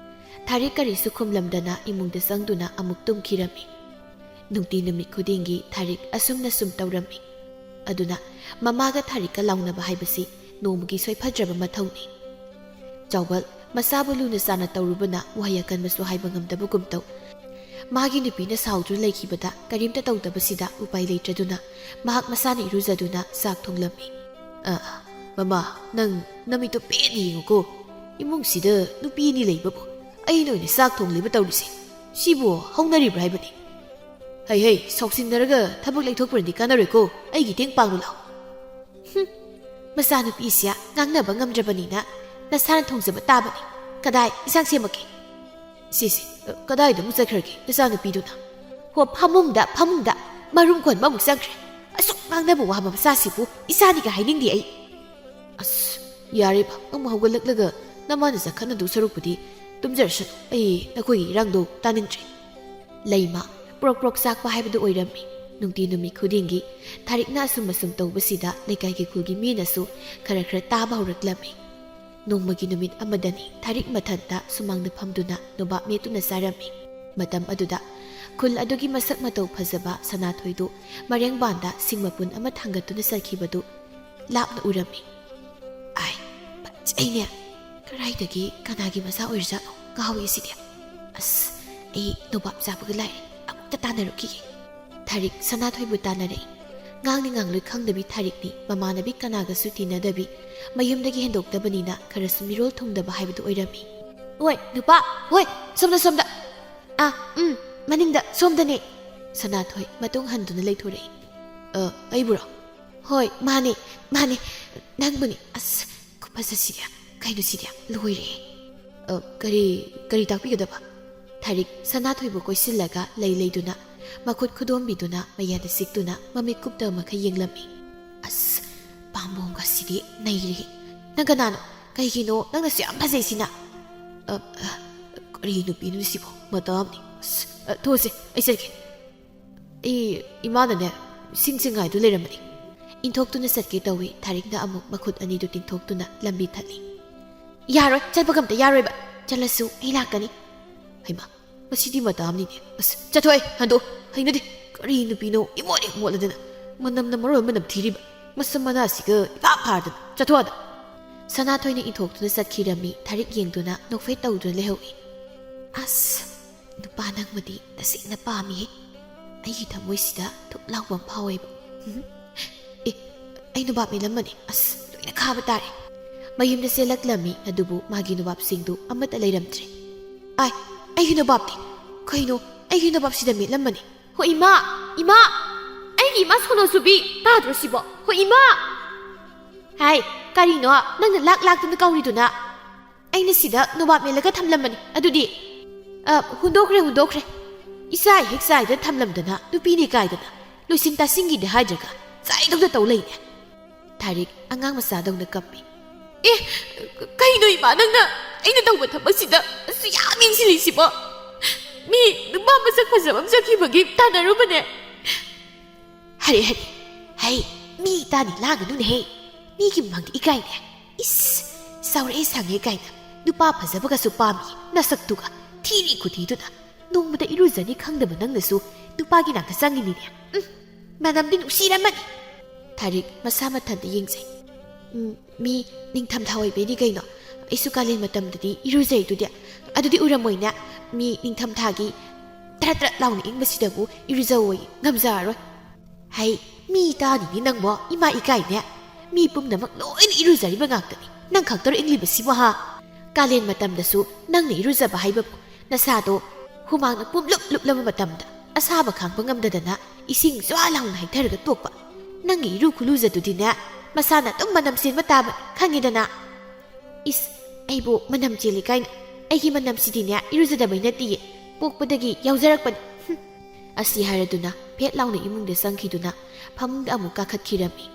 ꯊꯥꯔꯤꯛ ꯀꯔꯤꯁꯨ ꯈꯨꯝꯂꯝꯗꯅ ꯏꯃꯨꯡꯗ ꯆꯪꯗꯨꯅ ꯑꯃꯨꯛ ꯇꯨꯝꯈꯤꯔꯝꯃꯤ꯫ ꯅꯨꯡꯇꯤ ꯅꯨꯃꯤꯠ ꯈꯨꯗꯤꯡꯒꯤ ꯊꯥꯔꯤꯛ ꯑꯁꯨꯝꯅ ꯁꯨꯝ ꯇꯧꯔꯝꯃꯤ꯫ ꯑꯗꯨꯅ ꯃꯃꯥꯒ ꯊꯥꯔꯤꯛꯀ ꯂꯥꯎꯅꯕ ꯍꯥꯏꯕꯁꯤ ꯅꯣꯡꯃꯒꯤ ꯁꯣꯏꯐꯗ꯭ꯔꯕ ꯃꯊꯧꯅꯤ꯫ ꯆꯥꯎꯕꯜ ꯃꯆꯥꯕꯨ ꯂꯨꯅ ꯆꯥꯅ ꯇꯧꯔꯨꯕꯅ ꯋꯥꯍꯩ ꯑꯀꯟꯕꯁꯨ ꯍꯥꯏꯕ ꯉꯝꯗꯕꯒꯨꯝ ꯇꯧ꯫ ꯃꯥꯒꯤ ꯅꯨꯄꯤꯅ ꯁꯥꯎꯗꯨꯅ ꯂꯩꯈꯤꯕꯗ ꯀꯔꯤꯝꯇ ꯇꯧꯗꯕꯁꯤꯗ ꯎꯄꯥꯏ ꯂꯩꯇ꯭ꯔꯗꯨꯅ ꯃꯍꯥꯛ ꯃꯁꯥꯅ ꯏꯔꯨꯖꯗꯨꯅ ꯆꯥꯛ ꯊꯣꯡꯂꯝꯃꯤ꯫ "ꯑ, ꯑ, ꯃꯃꯥ, ꯅꯪ ꯅꯃꯤꯠꯇꯣ ꯄꯦꯟꯅ ꯌꯦꯡꯉꯨꯀꯣ꯫ ꯏꯃꯨꯡꯁꯤꯗ ꯅꯨꯄꯤ ꯑꯅꯤ ꯂꯩꯕꯕꯨ ꯑꯩꯅ ꯑꯣꯏꯅ ꯆꯥꯛ ꯊꯣꯡꯂꯤꯕ ꯇꯧꯔꯤꯁꯦ꯫ ꯁꯤꯕꯨ ꯍꯧꯅꯔꯤꯕ꯭ꯔꯥ ꯍꯥꯏꯕꯅꯤ? ꯍꯩ, ꯍꯩ, ꯁꯥꯎꯁꯤꯟꯅꯔꯒ ꯊꯕꯛ ꯂꯩꯊꯣꯛꯄ꯭ꯔꯗꯤ ꯀꯥꯟꯅꯔꯣꯏꯀꯣ꯫ ꯑꯩꯒꯤ ꯇꯦꯡ ꯄꯥꯡꯂꯨ ꯂꯥꯎ"꯫ "ꯍꯨꯝ, ꯃꯆꯥꯅꯨꯄꯤꯁꯦ ꯉꯥꯡꯅꯕ ꯉꯝꯗ꯭ꯔꯕꯅꯤꯅ ꯅꯁꯥꯅ ꯊꯣꯡꯖꯕ ꯇꯥꯕꯅꯤ꯫ ꯀꯗꯥꯏ, ꯏꯟꯁꯥꯡ ꯁꯦꯝꯃꯛꯀꯦ"꯫ "ꯁꯤꯁꯦ, ꯀꯗꯥꯏꯗ ꯑꯃꯨꯛ ꯆꯠꯈ꯭ꯔꯒꯦ ꯅꯆꯥꯅꯨꯄꯤꯗꯨꯅ?" "ꯍꯣ, ꯐꯃꯨꯡꯗ, ꯐꯃꯨꯡꯗ꯫ ꯃꯔꯨꯝ ꯀꯣꯟꯕ ꯑꯃꯨꯛ ꯆꯪꯈ꯭ꯔꯦ꯫ ꯑꯁꯨꯛ ꯉꯥꯡꯅꯕ ꯋꯥꯕ ꯃꯆꯥꯁꯤꯕꯨ ꯏꯆꯥꯅꯤꯒ ꯍꯥꯏꯅꯤꯡꯗꯦ ꯑꯩ"꯫ "ꯑꯁ, ꯌꯥꯔꯦꯕ, ꯑꯃꯨꯛ ꯍꯧꯒꯠꯂꯛꯂꯒ ꯅꯃꯥꯅ ꯆꯥꯈꯠꯅꯗꯧ ꯁꯔꯨꯛꯄꯨꯗꯤ ꯇꯨꯝꯖꯔꯁꯅꯨ꯫ ꯑꯩ ꯅꯈꯣꯏꯒꯤ ꯏꯔꯥꯡꯗꯣ ꯇꯥꯅꯤꯡꯗ꯭ꯔꯦ"꯫ ꯂꯩꯃ ꯄ꯭ꯔꯣꯛ ꯄ꯭ꯔꯣꯛ ꯆꯥꯛꯄ ꯍꯥꯏꯕꯗꯨ ꯑꯣꯏꯔꯝꯃꯤ꯫ ꯅꯨꯡꯇꯤ ꯅꯨꯃꯤꯠ ꯈꯨꯗꯤꯡꯒꯤ ꯊꯥꯔꯤꯛꯅ ꯑꯁꯨꯝ ꯑꯁꯨꯝ ꯇꯧꯕꯁꯤꯗ ꯂꯩꯀꯥꯏꯒꯤ ꯈꯨꯜꯒꯤ ꯃꯤꯅꯁꯨ ꯈꯔ ꯈꯔ ꯇꯥꯕ ꯍꯧꯔꯛꯂꯝꯃꯤ꯫ ꯅꯣꯡꯃꯒꯤ ꯅꯨꯃꯤꯠ ꯑꯃꯗꯅꯤ ꯊꯥꯔꯤꯛ ꯃꯊꯟꯇ ꯁꯨꯃꯥꯡꯗ ꯐꯝꯗꯨꯅ ꯅꯣꯕꯥꯞ ꯃꯦꯠꯇꯨꯅ ꯆꯥꯔꯝꯃꯤ꯫ ꯃꯇꯝ ꯑꯗꯨꯗ ꯈꯨꯜ ꯑꯗꯨꯒꯤ ꯃꯁꯛ ꯃꯇꯧ ꯐꯖꯕ ꯁꯅꯥꯊꯣꯏꯗꯨ ꯃꯔꯦꯡꯕꯥꯟꯗ ꯁꯤꯡ ꯃꯄꯨꯟ ꯑꯃ ꯊꯥꯡꯒꯠꯇꯨꯅ ꯆꯠꯈꯤꯕꯗꯨ ꯂꯥꯞꯅ ꯎꯔꯝꯃꯤ꯫ "ꯑꯥꯏ, ꯐꯖꯩꯅꯦ꯫ ꯀꯗꯥꯏꯗꯒꯤ ꯀꯅꯥꯒꯤ ꯃꯆꯥ ꯑꯣꯏꯔꯖꯥꯠꯅꯣ? ꯉꯥꯎꯏ ꯁꯤꯗꯤ꯫ ꯑꯁ, ꯑꯩ ꯅꯣꯕꯥꯞ ꯆꯥꯕꯒ ꯂꯥꯏꯔꯤ꯫ ꯑꯃꯨꯛꯇ ꯇꯥꯟꯅꯔꯨꯈꯤꯒꯦ"꯫ ꯊꯥꯔꯤꯛ ꯁꯅꯥꯊꯣꯏꯕꯨ ꯇꯥꯟꯅꯔꯛꯏ꯫ ꯉꯥꯡꯅꯤ ꯉꯥꯡꯂꯣꯏ ꯈꯪꯗꯕꯤ ꯊꯥꯔꯤꯛꯅꯤ꯫ ꯃꯃꯥꯟꯅꯕꯤ ꯀꯅꯥꯒꯁꯨ ꯇꯤꯟꯅꯗꯕꯤ, ꯃꯌꯨꯝꯗꯒꯤ ꯍꯦꯟꯗꯣꯛꯇꯕꯅꯤꯅ ꯈꯔꯁꯨ ꯃꯤꯔꯣꯜ ꯊꯨꯡꯗꯕ ꯍꯥꯏꯕꯗꯨ ꯑꯣꯏꯔꯝꯃꯤ꯫ "ꯍꯣꯏ, ꯅꯨꯄꯥ, ꯍꯣꯏ, ꯁꯣꯝꯗ, ꯁꯣꯝꯗ꯫ ꯑꯥ, ꯎꯝ, ꯃꯅꯤꯡꯗ, ꯁꯣꯝꯗꯅꯦ"꯫ ꯁꯅꯥꯊꯣꯏ ꯃꯇꯨꯡ ꯍꯟꯗꯨꯅ ꯂꯩꯊꯣꯔꯛꯏ꯫ "ꯑ, ꯑꯩꯕꯨꯔꯣ?" "ꯍꯣꯏ, ꯃꯥꯅꯦ, ꯃꯥꯅꯦ, ꯅꯪꯕꯨꯅꯦ꯫ ꯑꯁ, ꯈꯨꯐꯖꯁꯤꯗꯤ, ꯀꯩꯅꯣ ꯁꯤꯗꯤ, ꯂꯣꯏꯔꯦ"꯫ "ꯑ, ꯀꯔꯤ, ꯀꯔꯤ ꯇꯥꯛꯄꯤꯒꯗꯕ?" ꯊꯥꯔꯤꯛ ꯁꯅꯥꯊꯣꯏꯕꯨ ꯀꯣꯏꯁꯤꯜꯂꯒ ꯂꯩ ꯂꯩꯗꯨꯅ, ꯃꯈꯨꯠ ꯈꯨꯗꯣꯝꯕꯤꯗꯨꯅ ꯃꯌꯥꯗ ꯁꯤꯛꯇꯨꯅ ꯃꯃꯤꯠ ꯀꯨꯞꯇꯕ ꯃꯈꯩ ꯌꯦꯡꯂꯝꯃꯤ꯫ "ꯑꯁ, ꯄꯥꯝꯕꯣꯝꯒꯁꯤꯗꯤ ꯅꯩꯔꯦꯍꯦ꯫ ꯅꯪ ꯀꯅꯥꯅꯣ? ꯀꯩꯒꯤꯅꯣ ꯅꯪꯅꯁꯨ ꯌꯥꯝ ꯐꯖꯩꯁꯤꯅ?" "ꯑ, ꯑ, ꯀꯔꯤ ꯅꯨꯄꯤꯅꯣ ꯁꯤꯕꯣ? ꯃꯇꯥ ꯑꯃꯅꯤ꯫ ꯑꯁ, ꯑ, ꯊꯣꯛꯑꯁꯦ, ꯑꯩ ꯆꯠꯀꯦ"꯫ "ꯑꯩ, ꯏꯃꯥꯅꯅꯦ, ꯁꯤꯡ ꯆꯤꯡꯉꯥꯏꯗꯨ ꯂꯩꯔꯝꯕꯅꯤ"꯫ ꯏꯟꯊꯣꯛꯇꯨꯅ ꯆꯠꯀꯦ ꯇꯧꯏ꯫ ꯊꯥꯔꯤꯛꯅ ꯑꯃꯨꯛ ꯃꯈꯨꯠ ꯑꯅꯤꯗꯨ ꯇꯤꯡꯊꯣꯛꯇꯨꯅ ꯂꯝꯕꯤ ꯊꯠꯂꯤ꯫ "ꯌꯥꯔꯣꯏ, ꯆꯠꯄꯒ ꯑꯝꯇ ꯌꯥꯔꯣꯏꯕ꯫ ꯆꯠꯂꯁꯨ ꯑꯩ ꯂꯥꯛꯀꯅꯤ"꯫ "ꯍꯩꯃꯥ, ꯃꯁꯤꯗꯤ ꯃꯇꯥ ꯑꯃꯅꯤꯅꯦ꯫ ꯑꯁ, ꯆꯠꯊꯣꯛꯑꯦ, ꯍꯟꯗꯣꯛꯑꯣ꯫ ꯍꯩꯅꯗꯦ꯫ ꯀꯔꯤ ꯅꯨꯄꯤꯅꯣ, ꯏꯃꯣꯠ ꯍꯦꯛ ꯃꯣꯠꯂꯗꯅ꯫ ꯃꯅꯝꯅ ꯃꯔꯣꯜ ꯑꯃ ꯅꯝꯊꯤꯔꯤꯕ꯫ ꯃꯁꯝ ꯃꯅꯥꯁꯤꯒ ꯏꯐꯥ ꯐꯥꯔꯗꯅ꯫ ꯆꯠꯊꯣꯛꯑꯗ"꯫ ꯁꯅꯥꯊꯣꯏꯅ ꯏꯟꯊꯣꯛꯇꯨꯅ ꯆꯠꯈꯤꯔꯝꯃꯤ꯫ ꯊꯥꯔꯤꯛ ꯌꯦꯡꯗꯨꯅ ꯅꯣꯛꯐꯦꯠ ꯇꯧꯗꯨꯅ ꯂꯩꯍꯧꯏ꯫ "ꯑꯁ, ꯅꯨꯄꯥ ꯅꯪꯕꯨꯗꯤ ꯇꯁꯦꯡꯅ ꯄꯥꯝꯃꯤꯍꯦ꯫ ꯑꯩꯒꯤ ꯊꯃꯣꯏꯁꯤꯗ ꯊꯨꯞ ꯂꯥꯎꯕ ꯑꯃ ꯐꯥꯎꯋꯦꯕ꯫ ꯎꯝ꯫ ꯑꯦ, ꯑꯩ ꯅꯣꯕꯥꯞ ꯃꯦꯠꯂꯝꯕꯅꯦ꯫ ꯑꯁ, ꯂꯣꯏꯅ ꯈꯥꯕ ꯇꯥꯔꯦ"꯫ ꯃꯌꯨꯝꯗ ꯆꯦꯜꯂꯛꯂꯝꯃꯤ, ꯑꯗꯨꯕꯨ ꯃꯥꯒꯤ ꯅꯣꯕꯥꯞꯁꯤꯡꯗꯨ ꯑꯃꯠꯇ ꯂꯩꯔꯝꯗ꯭ꯔꯦ꯫ "ꯑꯥꯏ, ꯑꯩꯒꯤ ꯅꯣꯕꯥꯞꯇꯤ? ꯀꯩꯅꯣ, ꯑꯩꯒꯤ ꯅꯣꯕꯥꯞꯁꯤꯗ ꯃꯦꯠꯂꯝꯕꯅꯦ꯫ ꯍꯣ ꯏꯃꯥ! ꯏꯃꯥ! ꯑꯩꯒꯤ ꯏꯃꯥ ꯁꯣꯅꯣ ꯆꯨꯕꯤ! ꯇꯥꯗ꯭ꯔꯣ ꯁꯤꯕꯣ? ꯍꯣ ꯏꯃꯥ!" "ꯍꯥꯏ, ꯀꯔꯤꯅꯣ ꯅꯪꯅ ꯂꯥꯛ ꯂꯥꯛꯇꯅ ꯀꯧꯔꯤꯗꯨꯅ?" "ꯑꯩꯅ ꯁꯤꯗ ꯅꯣꯕꯥꯞ ꯃꯦꯠꯂꯒ ꯊꯝꯂꯝꯕꯅꯤ꯫ ꯑꯗꯨꯗꯤ?" "ꯑ, ꯍꯨꯟꯗꯣꯛꯈ꯭ꯔꯦ, ꯍꯨꯟꯗꯣꯛꯈ꯭ꯔꯦ꯫ ꯏꯆꯥꯏ ꯍꯦꯛ ꯆꯥꯏꯗ ꯊꯝꯂꯝꯗꯅ ꯅꯨꯄꯤꯅꯤ ꯀꯥꯏꯗꯅ꯫ ꯂꯣꯏꯁꯤꯟ ꯇꯥꯁꯤꯟꯒꯤꯗꯤ ꯍꯥꯏꯗ꯭ꯔꯒ ꯆꯥꯏꯗꯧꯗ ꯇꯧ ꯂꯩꯅꯦ"꯫ ꯊꯥꯔꯤꯛ ꯑꯉꯥꯡ ꯃꯆꯥꯗꯧꯅ ꯀꯞꯄꯤ꯫ ꯑꯦ, ꯀꯩꯅꯣ ꯏꯃꯥ, ꯅꯪꯅ ꯑꯩꯅ ꯇꯧꯕ ꯊꯕꯛꯁꯤꯗ ꯑꯁꯨꯛ ꯌꯥꯝ ꯌꯦꯡꯁꯤꯜꯂꯤꯁꯤꯕꯣ? ꯃꯤ ꯅꯨꯄꯥ ꯃꯁꯛ ꯐꯖꯕ ꯑꯃ ꯆꯠꯈꯤꯕꯒꯤ ꯇꯥꯟꯅꯔꯨꯕꯅꯦ꯫ ꯍꯔꯦ, ꯍꯔꯦ, ꯍꯩ, ꯃꯤ ꯇꯥꯅꯤ ꯂꯥꯡꯒꯅꯨꯅꯦꯍꯦ꯫ ꯃꯤꯒꯤ ꯃꯃꯥꯡꯗ ꯏꯀꯥꯏꯅꯦ꯫ ꯏꯁ, ꯆꯥꯎꯔꯛꯑꯦ ꯁꯥꯡꯉꯦ ꯀꯥꯏꯅ ꯅꯨꯄꯥ ꯐꯖꯕꯒꯁꯨ ꯄꯥꯝꯃꯤ, ꯅꯁꯛꯇꯨꯒ ꯊꯤꯔꯤ ꯈꯨꯊꯤꯗꯨꯅ꯫ ꯅꯣꯡꯃꯗ ꯏꯔꯨꯖꯅꯤ ꯈꯪꯗꯕ ꯅꯪꯅꯁꯨ ꯅꯨꯄꯥꯒꯤ ꯅꯥꯛꯇ ꯆꯪꯉꯤꯅꯤꯅꯦ꯫ ꯎꯝ, ꯃꯅꯝꯗꯤ ꯅꯨꯡꯁꯤꯔꯝꯃꯅꯤ꯫ ꯊꯥꯔꯤꯛ ꯃꯁꯥ ꯃꯊꯟꯇ ꯌꯦꯡꯖꯩ꯫ ꯎꯝ, ꯃꯤ ꯅꯤꯡꯊꯝꯊꯥ ꯑꯣꯏꯕꯩꯅꯤ ꯀꯩꯅꯣ꯫ ꯑꯩꯁꯨ ꯀꯥꯂꯦꯟ ꯃꯇꯝꯗꯗꯤ ꯏꯔꯨꯖꯩꯗꯨꯗꯤ꯫ ꯑꯗꯨꯗꯤ ꯎꯔꯝꯃꯣꯏꯅꯦ꯫ ꯃꯤ ꯅꯤꯡꯊꯝꯊꯥꯒꯤ ꯇꯔꯠ ꯇꯔꯠ ꯂꯥꯎꯅ ꯏꯪꯕꯁꯤꯗꯕꯨ ꯏꯔꯨꯖꯧꯑꯣꯌꯦ꯫ ꯉꯝꯖꯔꯔꯣꯏ꯫ ꯍꯩ, ꯃꯤ ꯇꯥꯅꯤꯅꯦ ꯅꯪꯕꯣ, ꯏꯃꯥ ꯏꯀꯥꯏꯅꯦ꯫ ꯃꯤ ꯄꯨꯝꯅꯃꯛ ꯂꯣꯏꯅ ꯏꯔꯨꯖꯔꯤꯕ ꯉꯥꯛꯇꯅꯤ꯫ ꯅꯪ ꯈꯛꯇꯔꯣ ꯏꯪꯂꯤꯕꯁꯤꯕꯣ ꯍꯥ? ꯀꯥꯂꯦꯟ ꯃꯇꯝꯗꯁꯨ ꯅꯪꯅ ꯏꯔꯨꯖꯕ ꯍꯥꯏꯕꯕꯨ ꯅꯁꯥꯗꯣ ꯍꯨꯃꯥꯡꯅ ꯄꯨꯝꯂꯨꯞ ꯂꯨꯞꯂꯕ ꯃꯇꯝꯗ ꯑꯁꯥꯕ ꯈꯥꯡꯕ ꯉꯝꯗꯗꯅ ꯏꯁꯤꯡ ꯖ꯭ꯋꯥ ꯂꯥꯎꯅ ꯍꯩꯊꯔꯒ ꯇꯣꯛꯄ꯫ ꯅꯪꯒꯤ ꯏꯔꯨ ꯈꯨꯂꯨꯖꯗꯨꯗꯤꯅꯦ ꯃꯁꯥꯅ ꯑꯗꯨꯝ ꯃꯅꯝ ꯆꯦꯟꯕ ꯇꯥꯕꯅꯤ, ꯈꯪꯉꯤꯗꯅ꯫ ꯏꯁ, ꯑꯩꯕꯨ ꯃꯅꯝ ꯆꯦꯜꯂꯤ ꯀꯥꯏꯅ꯫ ꯑꯩꯒꯤ ꯃꯅꯝꯁꯤꯗꯤꯅꯦ ꯏꯔꯨꯖꯗꯕꯩ ꯅꯠꯇꯤꯌꯦ, ꯄꯣꯛꯄꯗꯒꯤ ꯌꯥꯎꯖꯔꯛꯄꯅꯤ꯫ ꯍꯨꯝ꯫ ꯑꯁꯤ ꯍꯥꯏꯔꯗꯨꯅ ꯐꯦꯠ ꯂꯥꯎꯅ ꯏꯃꯨꯡꯗ ꯆꯪꯈꯤꯗꯨꯅ ꯐꯃꯨꯡꯗ ꯑꯃꯨꯛ ꯀꯥꯈꯠꯈꯤꯔꯝꯃꯤ꯫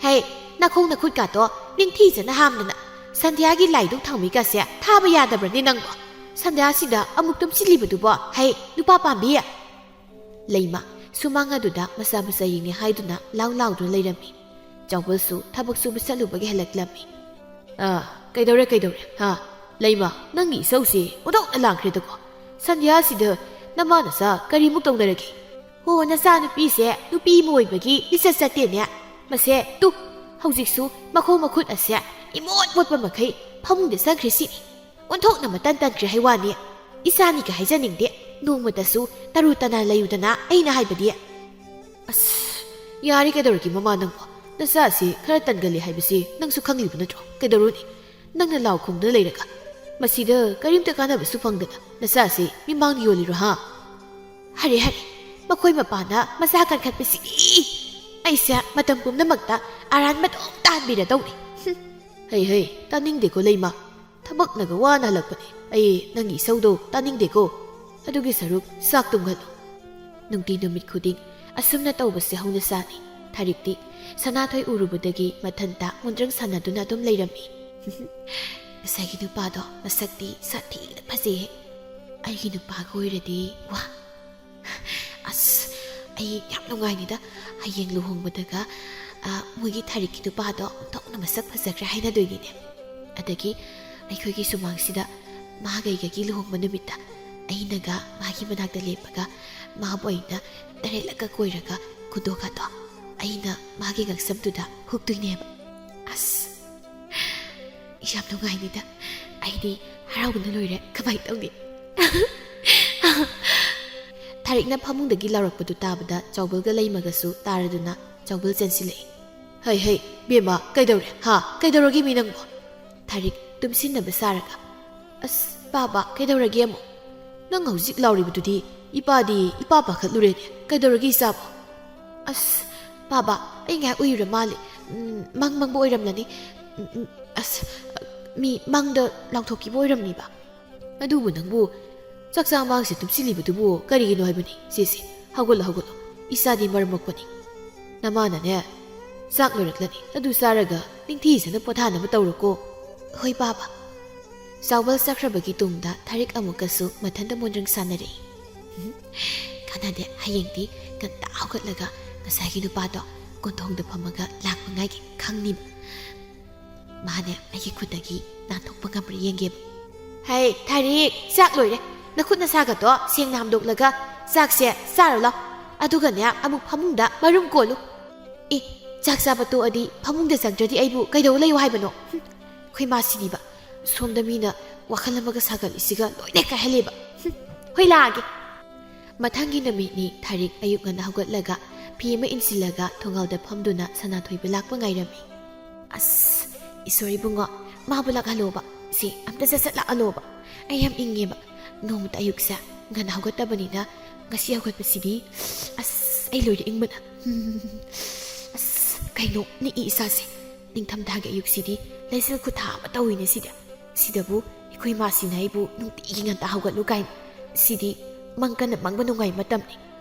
ꯍꯦ, ꯅꯈꯣꯡ ꯅꯈꯨꯠꯀꯥꯇꯣ ꯅꯤꯡꯊꯤꯖꯅ ꯍꯥꯝꯗꯅ ꯁꯟꯙ꯭ꯌꯥꯒꯤ ꯂꯥꯏꯗꯨꯛ ꯊꯥꯎꯃꯩꯀꯥꯁꯦ ꯊꯥꯕ ꯌꯥꯗꯕ꯭ꯔꯅꯦ ꯅꯪꯕꯣ? ꯁꯟꯙ꯭ꯌꯥꯁꯤꯗ ꯑꯃꯨꯛ ꯇꯨꯝꯁꯤꯜꯂꯤꯕꯗꯨꯕꯣ? ꯍꯦ, ꯅꯨꯄꯥ ꯄꯥꯝꯕꯤ! ꯂꯩꯃ ꯁꯨꯃꯥꯡ ꯑꯗꯨꯗ ꯃꯆꯥ ꯃꯆꯥ ꯌꯦꯡꯉꯦ ꯍꯥꯏꯗꯨꯅ ꯂꯥꯎ ꯂꯥꯎꯗꯨꯅ ꯂꯩꯔꯝꯃꯤ꯫ ꯆꯥꯎꯕꯜꯁꯨ ꯊꯕꯛ ꯁꯨꯕ ꯆꯠꯂꯨꯕꯒꯤ ꯍꯜꯂꯛꯂꯝꯃꯤ꯫ ꯑꯥ, ꯀꯩꯗꯧꯔꯦ, ꯀꯩꯗꯧꯔꯦ? ꯍꯥ? ꯂꯩꯃ, ꯅꯪꯒꯤ ꯏꯁꯧꯁꯤ ꯑꯣꯟꯊꯣꯛꯅ ꯂꯥꯡꯈ꯭ꯔꯦꯗꯀꯣ꯫ ꯁꯟꯙ꯭ꯌꯥꯁꯤꯗ ꯅꯃꯥ ꯅꯆꯥ ꯀꯔꯤꯃꯨꯛ ꯇꯧꯅꯔꯒꯦ? ꯍꯣ, ꯅꯆꯥꯅꯨꯄꯤꯁꯦ ꯅꯨꯄꯤ ꯑꯃ ꯑꯣꯏꯕꯒꯤ ꯂꯤꯆꯠ ꯆꯠꯇꯦꯅꯦ꯫ ꯃꯁꯦ ꯇꯨ, ꯍꯧꯖꯤꯛꯁꯨ ꯃꯈꯣꯡ ꯃꯈꯨꯠ ꯑꯁꯦ ꯏꯃꯣꯠ ꯃꯣꯠꯄ ꯃꯈꯩ ꯐꯃꯨꯡꯗ ꯆꯪꯈ꯭ꯔꯦ ꯁꯤꯅꯤ꯫ ꯑꯣꯟꯊꯣꯛꯅ ꯃꯇꯟ ꯇꯟꯈ꯭ꯔꯦ ꯍꯥꯏ ꯋꯥꯅꯤ꯫ ꯏꯆꯥꯅꯤꯒ ꯍꯥꯏꯖꯅꯤꯡꯗꯦ, ꯅꯣꯡꯃꯇꯁꯨ ꯇꯔꯨ ꯇꯅꯥꯟ ꯂꯩꯌꯨꯗꯅ ꯑꯩꯅ ꯍꯥꯏꯕꯗꯤ꯫ ꯑꯁ, ꯌꯥꯔꯦ, ꯀꯩꯗꯧꯔꯒꯦ ꯃꯃꯥ ꯅꯪꯕꯣ? ꯅꯆꯥꯁꯤ ꯈꯔ ꯇꯟꯒꯜꯂꯤ ꯍꯥꯏꯕꯁꯤ ꯅꯪꯁꯨ ꯈꯪꯂꯤꯕ ꯅꯠꯇ꯭ꯔꯣ? ꯀꯩꯗꯧꯔꯨꯅꯤ? ꯅꯪꯅ ꯂꯥꯎ ꯈꯣꯡꯗꯨꯅ ꯂꯩꯔꯒ ꯃꯁꯤꯗ ꯀꯔꯤꯝꯇ ꯀꯥꯟꯅꯕꯁꯨ ꯐꯪꯗꯅ ꯅꯆꯥꯁꯤ ꯃꯤꯃꯥꯡꯗ ꯌꯣꯜꯂꯤꯔꯣ ꯍꯥ? ꯍꯔꯦ, ꯍꯔꯦ, ꯃꯈꯣꯏ ꯃꯄꯥꯅ ꯃꯆꯥ ꯀꯟꯈꯠꯄꯁꯤꯗꯤ ꯑꯩꯁꯦ ꯃꯇꯝ ꯄꯨꯝꯅꯃꯛꯇ ꯑꯔꯥꯟꯕ ꯑꯗꯨꯝ ꯇꯥꯍꯟꯕꯤꯔꯗꯧꯅꯤ꯫ ꯍꯨꯝ꯫ ꯍꯩ ꯍꯩ, ꯇꯥꯅꯤꯡꯗꯦꯀꯣ ꯂꯩꯃ꯫ ꯊꯕꯛꯅꯒ ꯋꯥꯅ ꯍꯜꯂꯛꯄꯅꯦ꯫ ꯑꯩ ꯅꯪꯒꯤ ꯏꯁꯧꯗꯣ ꯇꯥꯅꯤꯡꯗꯦꯀꯣ꯫ ꯑꯗꯨꯒꯤ ꯁꯔꯨꯛ ꯆꯥꯛ ꯇꯨꯝꯒꯅꯨ꯫ ꯅꯨꯡꯇꯤ ꯅꯨꯃꯤꯠ ꯈꯨꯗꯤꯡ ꯑꯁꯨꯝꯅ ꯇꯧꯕꯁꯦ ꯍꯧꯅꯁꯥꯅꯤ꯫ ꯊꯥꯔꯤꯛꯇꯤ ꯁꯅꯥꯊꯣꯏ ꯎꯔꯨꯕꯗꯒꯤ ꯃꯊꯟꯇ ꯃꯨꯟꯗ꯭ꯔꯪ ꯁꯥꯟꯅꯗꯨꯅ ꯑꯗꯨꯝ ꯂꯩꯔꯝꯃꯤ꯫ "ꯉꯁꯥꯏꯒꯤ ꯅꯨꯄꯥꯗꯣ ꯃꯁꯛꯇꯤ ꯁꯥꯊꯤꯅ ꯐꯖꯩꯍꯦ꯫ ꯑꯩꯒꯤ ꯅꯨꯄꯥꯒ ꯑꯣꯏꯔꯗꯤ, ꯋꯥ꯫ ꯑꯁ, ꯑꯩ ꯌꯥꯝ ꯅꯨꯡꯉꯥꯏꯅꯤꯗ꯫ ꯍꯌꯦꯡ ꯂꯨꯍꯣꯡꯕꯗꯒ, ꯑ, ꯃꯣꯏꯒꯤ ꯊꯥꯔꯤꯛꯀꯤ ꯅꯨꯄꯥꯗꯣ ꯑꯣꯟꯊꯣꯛꯅ ꯃꯁꯛ ꯐꯖꯈ꯭ꯔꯦ ꯍꯥꯏꯅꯗꯣꯏꯅꯤꯅꯦ꯫ ꯑꯗꯒꯤ ꯑꯩꯈꯣꯏꯒꯤ ꯁꯨꯃꯥꯡꯁꯤꯗ ꯃꯥꯒ ꯑꯩꯒꯒꯤ ꯂꯨꯍꯣꯡꯕ ꯅꯨꯃꯤꯠꯇ ꯑꯩꯅꯒ ꯃꯥꯒꯤ ꯃꯅꯥꯛꯇ ꯂꯦꯞꯄꯒ ꯃꯥꯕꯨ ꯑꯩꯅ ꯇꯔꯦꯠꯂꯛꯀ ꯀꯣꯏꯔꯒ ꯈꯨꯗꯣꯜꯒꯗꯣ ꯑꯩꯅ ꯃꯥꯒꯤ ꯉꯛꯁꯝꯗꯨꯗ ꯍꯨꯛꯇꯣꯏꯅꯦꯕ꯫ ꯑꯁ, ꯌꯥꯝ ꯅꯨꯡꯉꯥꯏꯅꯤꯗ꯫ ꯑꯩꯗꯤ ꯍꯔꯥꯎꯕꯅ ꯂꯣꯏꯔꯦ꯫ ꯀꯃꯥꯏꯅ ꯇꯧꯅꯤ?" ꯊꯥꯔꯤꯛꯅ ꯐꯃꯨꯡꯗꯒꯤ ꯂꯥꯎꯔꯛꯄꯗꯨ ꯇꯥꯕꯗ ꯆꯥꯎꯕꯜꯒ ꯂꯩꯃꯒꯁꯨ ꯇꯥꯔꯗꯨꯅ ꯆꯥꯎꯕꯜ ꯆꯦꯟꯁꯤꯜꯂꯛꯏ꯫ "ꯍꯩ, ꯍꯩ, ꯕꯦꯝꯃ, ꯀꯩꯗꯧꯔꯦ? ꯍꯥ? ꯀꯩꯗꯧꯔꯒꯦ ꯃꯤ ꯅꯪꯕꯣ?" ꯊꯥꯔꯤꯛ ꯇꯨꯝꯁꯤꯟꯅꯕ ꯁꯥꯔꯒ, "ꯑꯁ, ꯄꯥꯕ, ꯀꯩꯗꯧꯔꯒꯦ ꯑꯃꯨꯛ? ꯅꯪ ꯍꯧꯖꯤꯛ ꯂꯥꯎꯔꯤꯕꯗꯨꯗꯤ ꯏꯄꯥꯗꯤ ꯏꯄꯥ ꯄꯥꯈꯠꯂꯨꯔꯦꯅꯦ꯫ ꯀꯩꯗꯧꯔꯒꯦ ꯏꯆꯥꯕꯣ?" "ꯑꯁ, ꯄꯥꯕ, ꯑꯩ ꯉꯥꯏꯍꯥꯛ ꯎꯏꯔꯨꯔ ꯃꯥꯜꯂꯦ꯫ ꯎꯝ, ꯃꯪ ꯃꯪꯕ ꯑꯣꯏꯔꯝꯂꯅꯤ꯫ ꯎꯝ, ꯎꯝ, ꯑꯁ, ꯃꯤ ꯃꯪꯗ ꯂꯥꯎꯊꯣꯛꯈꯤꯕ ꯑꯣꯏꯔꯝꯅꯤꯕ꯫ ꯑꯗꯨꯕꯨ ꯅꯪꯕꯨ ꯆꯥꯛ ꯆꯥ ꯃꯥꯡꯁꯦ ꯇꯨꯝꯁꯤꯜꯂꯤꯕꯗꯨꯕꯨ ꯀꯔꯤꯒꯤꯅꯣ ꯍꯥꯏꯕꯅꯤ? ꯁꯦ, ꯁꯦ, ꯍꯧꯒꯠꯂꯣ, ꯍꯧꯒꯠꯂꯣ꯫ ꯏꯆꯥꯗꯤ ꯃꯔꯝ ꯃꯣꯛꯄꯅꯤ꯫ ꯅꯃꯥꯅꯅꯦ, ꯆꯥꯛ ꯂꯣꯏꯔꯛꯂꯅꯤ꯫ ꯑꯗꯨ ꯆꯥꯔꯒ ꯅꯤꯡꯊꯤꯖꯅ ꯄꯣꯊꯥꯅꯕ ꯇꯧꯔꯣꯀꯣ꯫" "ꯍꯣꯏ, ꯄꯥꯕ꯫" ꯆꯥꯎꯕꯜ ꯆꯠꯈ꯭ꯔꯕꯒꯤ ꯇꯨꯡꯗ ꯊꯥꯔꯤꯛ ꯑꯃꯨꯛꯀꯁꯨ ꯃꯊꯟꯇ ꯃꯣꯟꯗ꯭ꯔꯪ ꯁꯥꯟꯅꯔꯛꯏ꯫ "ꯎꯝ, ꯀꯥꯟꯅꯗꯦ, ꯍꯌꯦꯡꯗꯤ ꯉꯟꯇꯥ ꯍꯧꯒꯠꯂꯒ ꯉꯁꯥꯏꯒꯤ ꯅꯨꯄꯥꯗꯣ ꯀꯣꯟꯊꯣꯡꯗ ꯐꯝꯃꯒ ꯂꯥꯛꯄ ꯉꯥꯏꯒꯦ꯫ ꯈꯪꯅꯤꯕ꯫ ꯃꯥꯅꯦ, ꯑꯩꯒꯤ ꯈꯨꯠꯇꯒꯤ ꯅꯥꯟꯊꯣꯛꯄ ꯉꯝꯕ꯭ꯔꯥ ꯌꯦꯡꯒꯦꯕ꯫" "ꯍꯩ, ꯊꯥꯔꯤꯛ, ꯆꯥꯛ ꯂꯣꯏꯔꯦ꯫ ꯅꯈꯨꯠ ꯅꯁꯥꯒꯗꯣ ꯁꯦꯡꯅ ꯍꯥꯝꯗꯣꯛꯂꯒ ꯆꯥꯛꯁꯦ ꯆꯥꯔꯣ ꯂꯥꯎ꯫ ꯑꯗꯨꯒꯅꯦ, ꯑꯃꯨꯛ ꯐꯃꯨꯡꯗ ꯃꯔꯨꯝ ꯀꯣꯜꯂꯨ꯫ ꯑꯦ, ꯆꯥꯛ ꯆꯥꯕ ꯇꯣꯛꯑꯗꯤ ꯐꯃꯨꯡꯗ ꯆꯪꯗ꯭ꯔꯗꯤ ꯑꯩꯕꯨ ꯀꯩꯗꯧ ꯂꯩꯌꯨ ꯍꯥꯏꯕꯅꯣ? ꯍꯨꯝ, ꯑꯩꯈꯣꯏ ꯃꯥꯁꯤꯗꯤꯕ꯫ ꯁꯣꯝꯗ ꯃꯤꯅ ꯋꯥꯈꯜ ꯑꯃꯒ ꯁꯥꯒꯠꯂꯤꯁꯤꯒ ꯂꯣꯏꯅ ꯀꯥꯏꯍꯜꯂꯦꯕ꯫ ꯍꯨꯝ, ꯍꯣꯏ, ꯂꯥꯛꯑꯒꯦ꯫" ꯃꯊꯪꯒꯤ ꯅꯨꯃꯤꯠꯅꯤ ꯊꯥꯔꯤꯛ ꯑꯌꯨꯛ ꯉꯟꯅ ꯍꯧꯒꯠꯂꯒ ꯐꯤ ꯑꯃ ꯏꯟꯁꯤꯜꯂꯒ ꯊꯣꯡꯒꯥꯜꯗ ꯐꯝꯗꯨꯅ ꯁꯅꯥꯊꯣꯏꯕ ꯂꯥꯛꯄ ꯉꯥꯏꯔꯝꯃꯤ꯫ "ꯑꯁ, ꯏꯁꯣꯔ ꯏꯕꯨꯡꯉꯣ, ꯃꯥꯕꯨ ꯂꯥꯛꯍꯜꯂꯣꯕ꯫ ꯁꯤ ꯑꯝꯇ ꯁꯠ ꯁꯠ ꯂꯥꯛꯍꯜꯂꯣꯕ꯫ ꯑꯩ ꯌꯥꯝ ꯏꯪꯉꯦꯕ꯫ ꯅꯣꯡꯃꯇ ꯑꯌꯨꯛꯁꯦ ꯉꯟꯅ ꯍꯧꯒꯠꯇꯕꯅꯤꯅ ꯉꯁꯤ ꯍꯧꯒꯠꯄꯁꯤꯗꯤ, ꯑꯁ, ꯑꯩ ꯂꯣꯏꯔꯦ ꯏꯪꯕꯅ꯫ ꯑꯁ, ꯀꯩꯅꯣ ꯅꯤꯛꯏ ꯏꯁꯥꯁꯦ꯫ ꯅꯤꯡꯊꯝꯊꯥꯒꯤ ꯑꯌꯨꯛꯁꯤꯗꯤ ꯂꯩꯆꯤꯜ ꯈꯨꯊꯥ ꯑꯃ ꯇꯧꯏꯅꯦ ꯁꯤꯗꯤ꯫ ꯁꯤꯗꯕꯨ ꯑꯩꯈꯣꯏ ꯃꯥꯁꯤꯅ ꯑꯩꯕꯨ ꯅꯨꯡꯇꯤꯒꯤ ꯉꯟꯇꯥ ꯍꯧꯒꯠꯂꯨ ꯀꯥꯏꯅ꯫ ꯁꯤꯗꯤ ꯃꯪ ꯀꯟꯅ ꯃꯪꯕ ꯅꯨꯡꯉꯥꯏ ꯃꯇꯝꯅꯤ꯫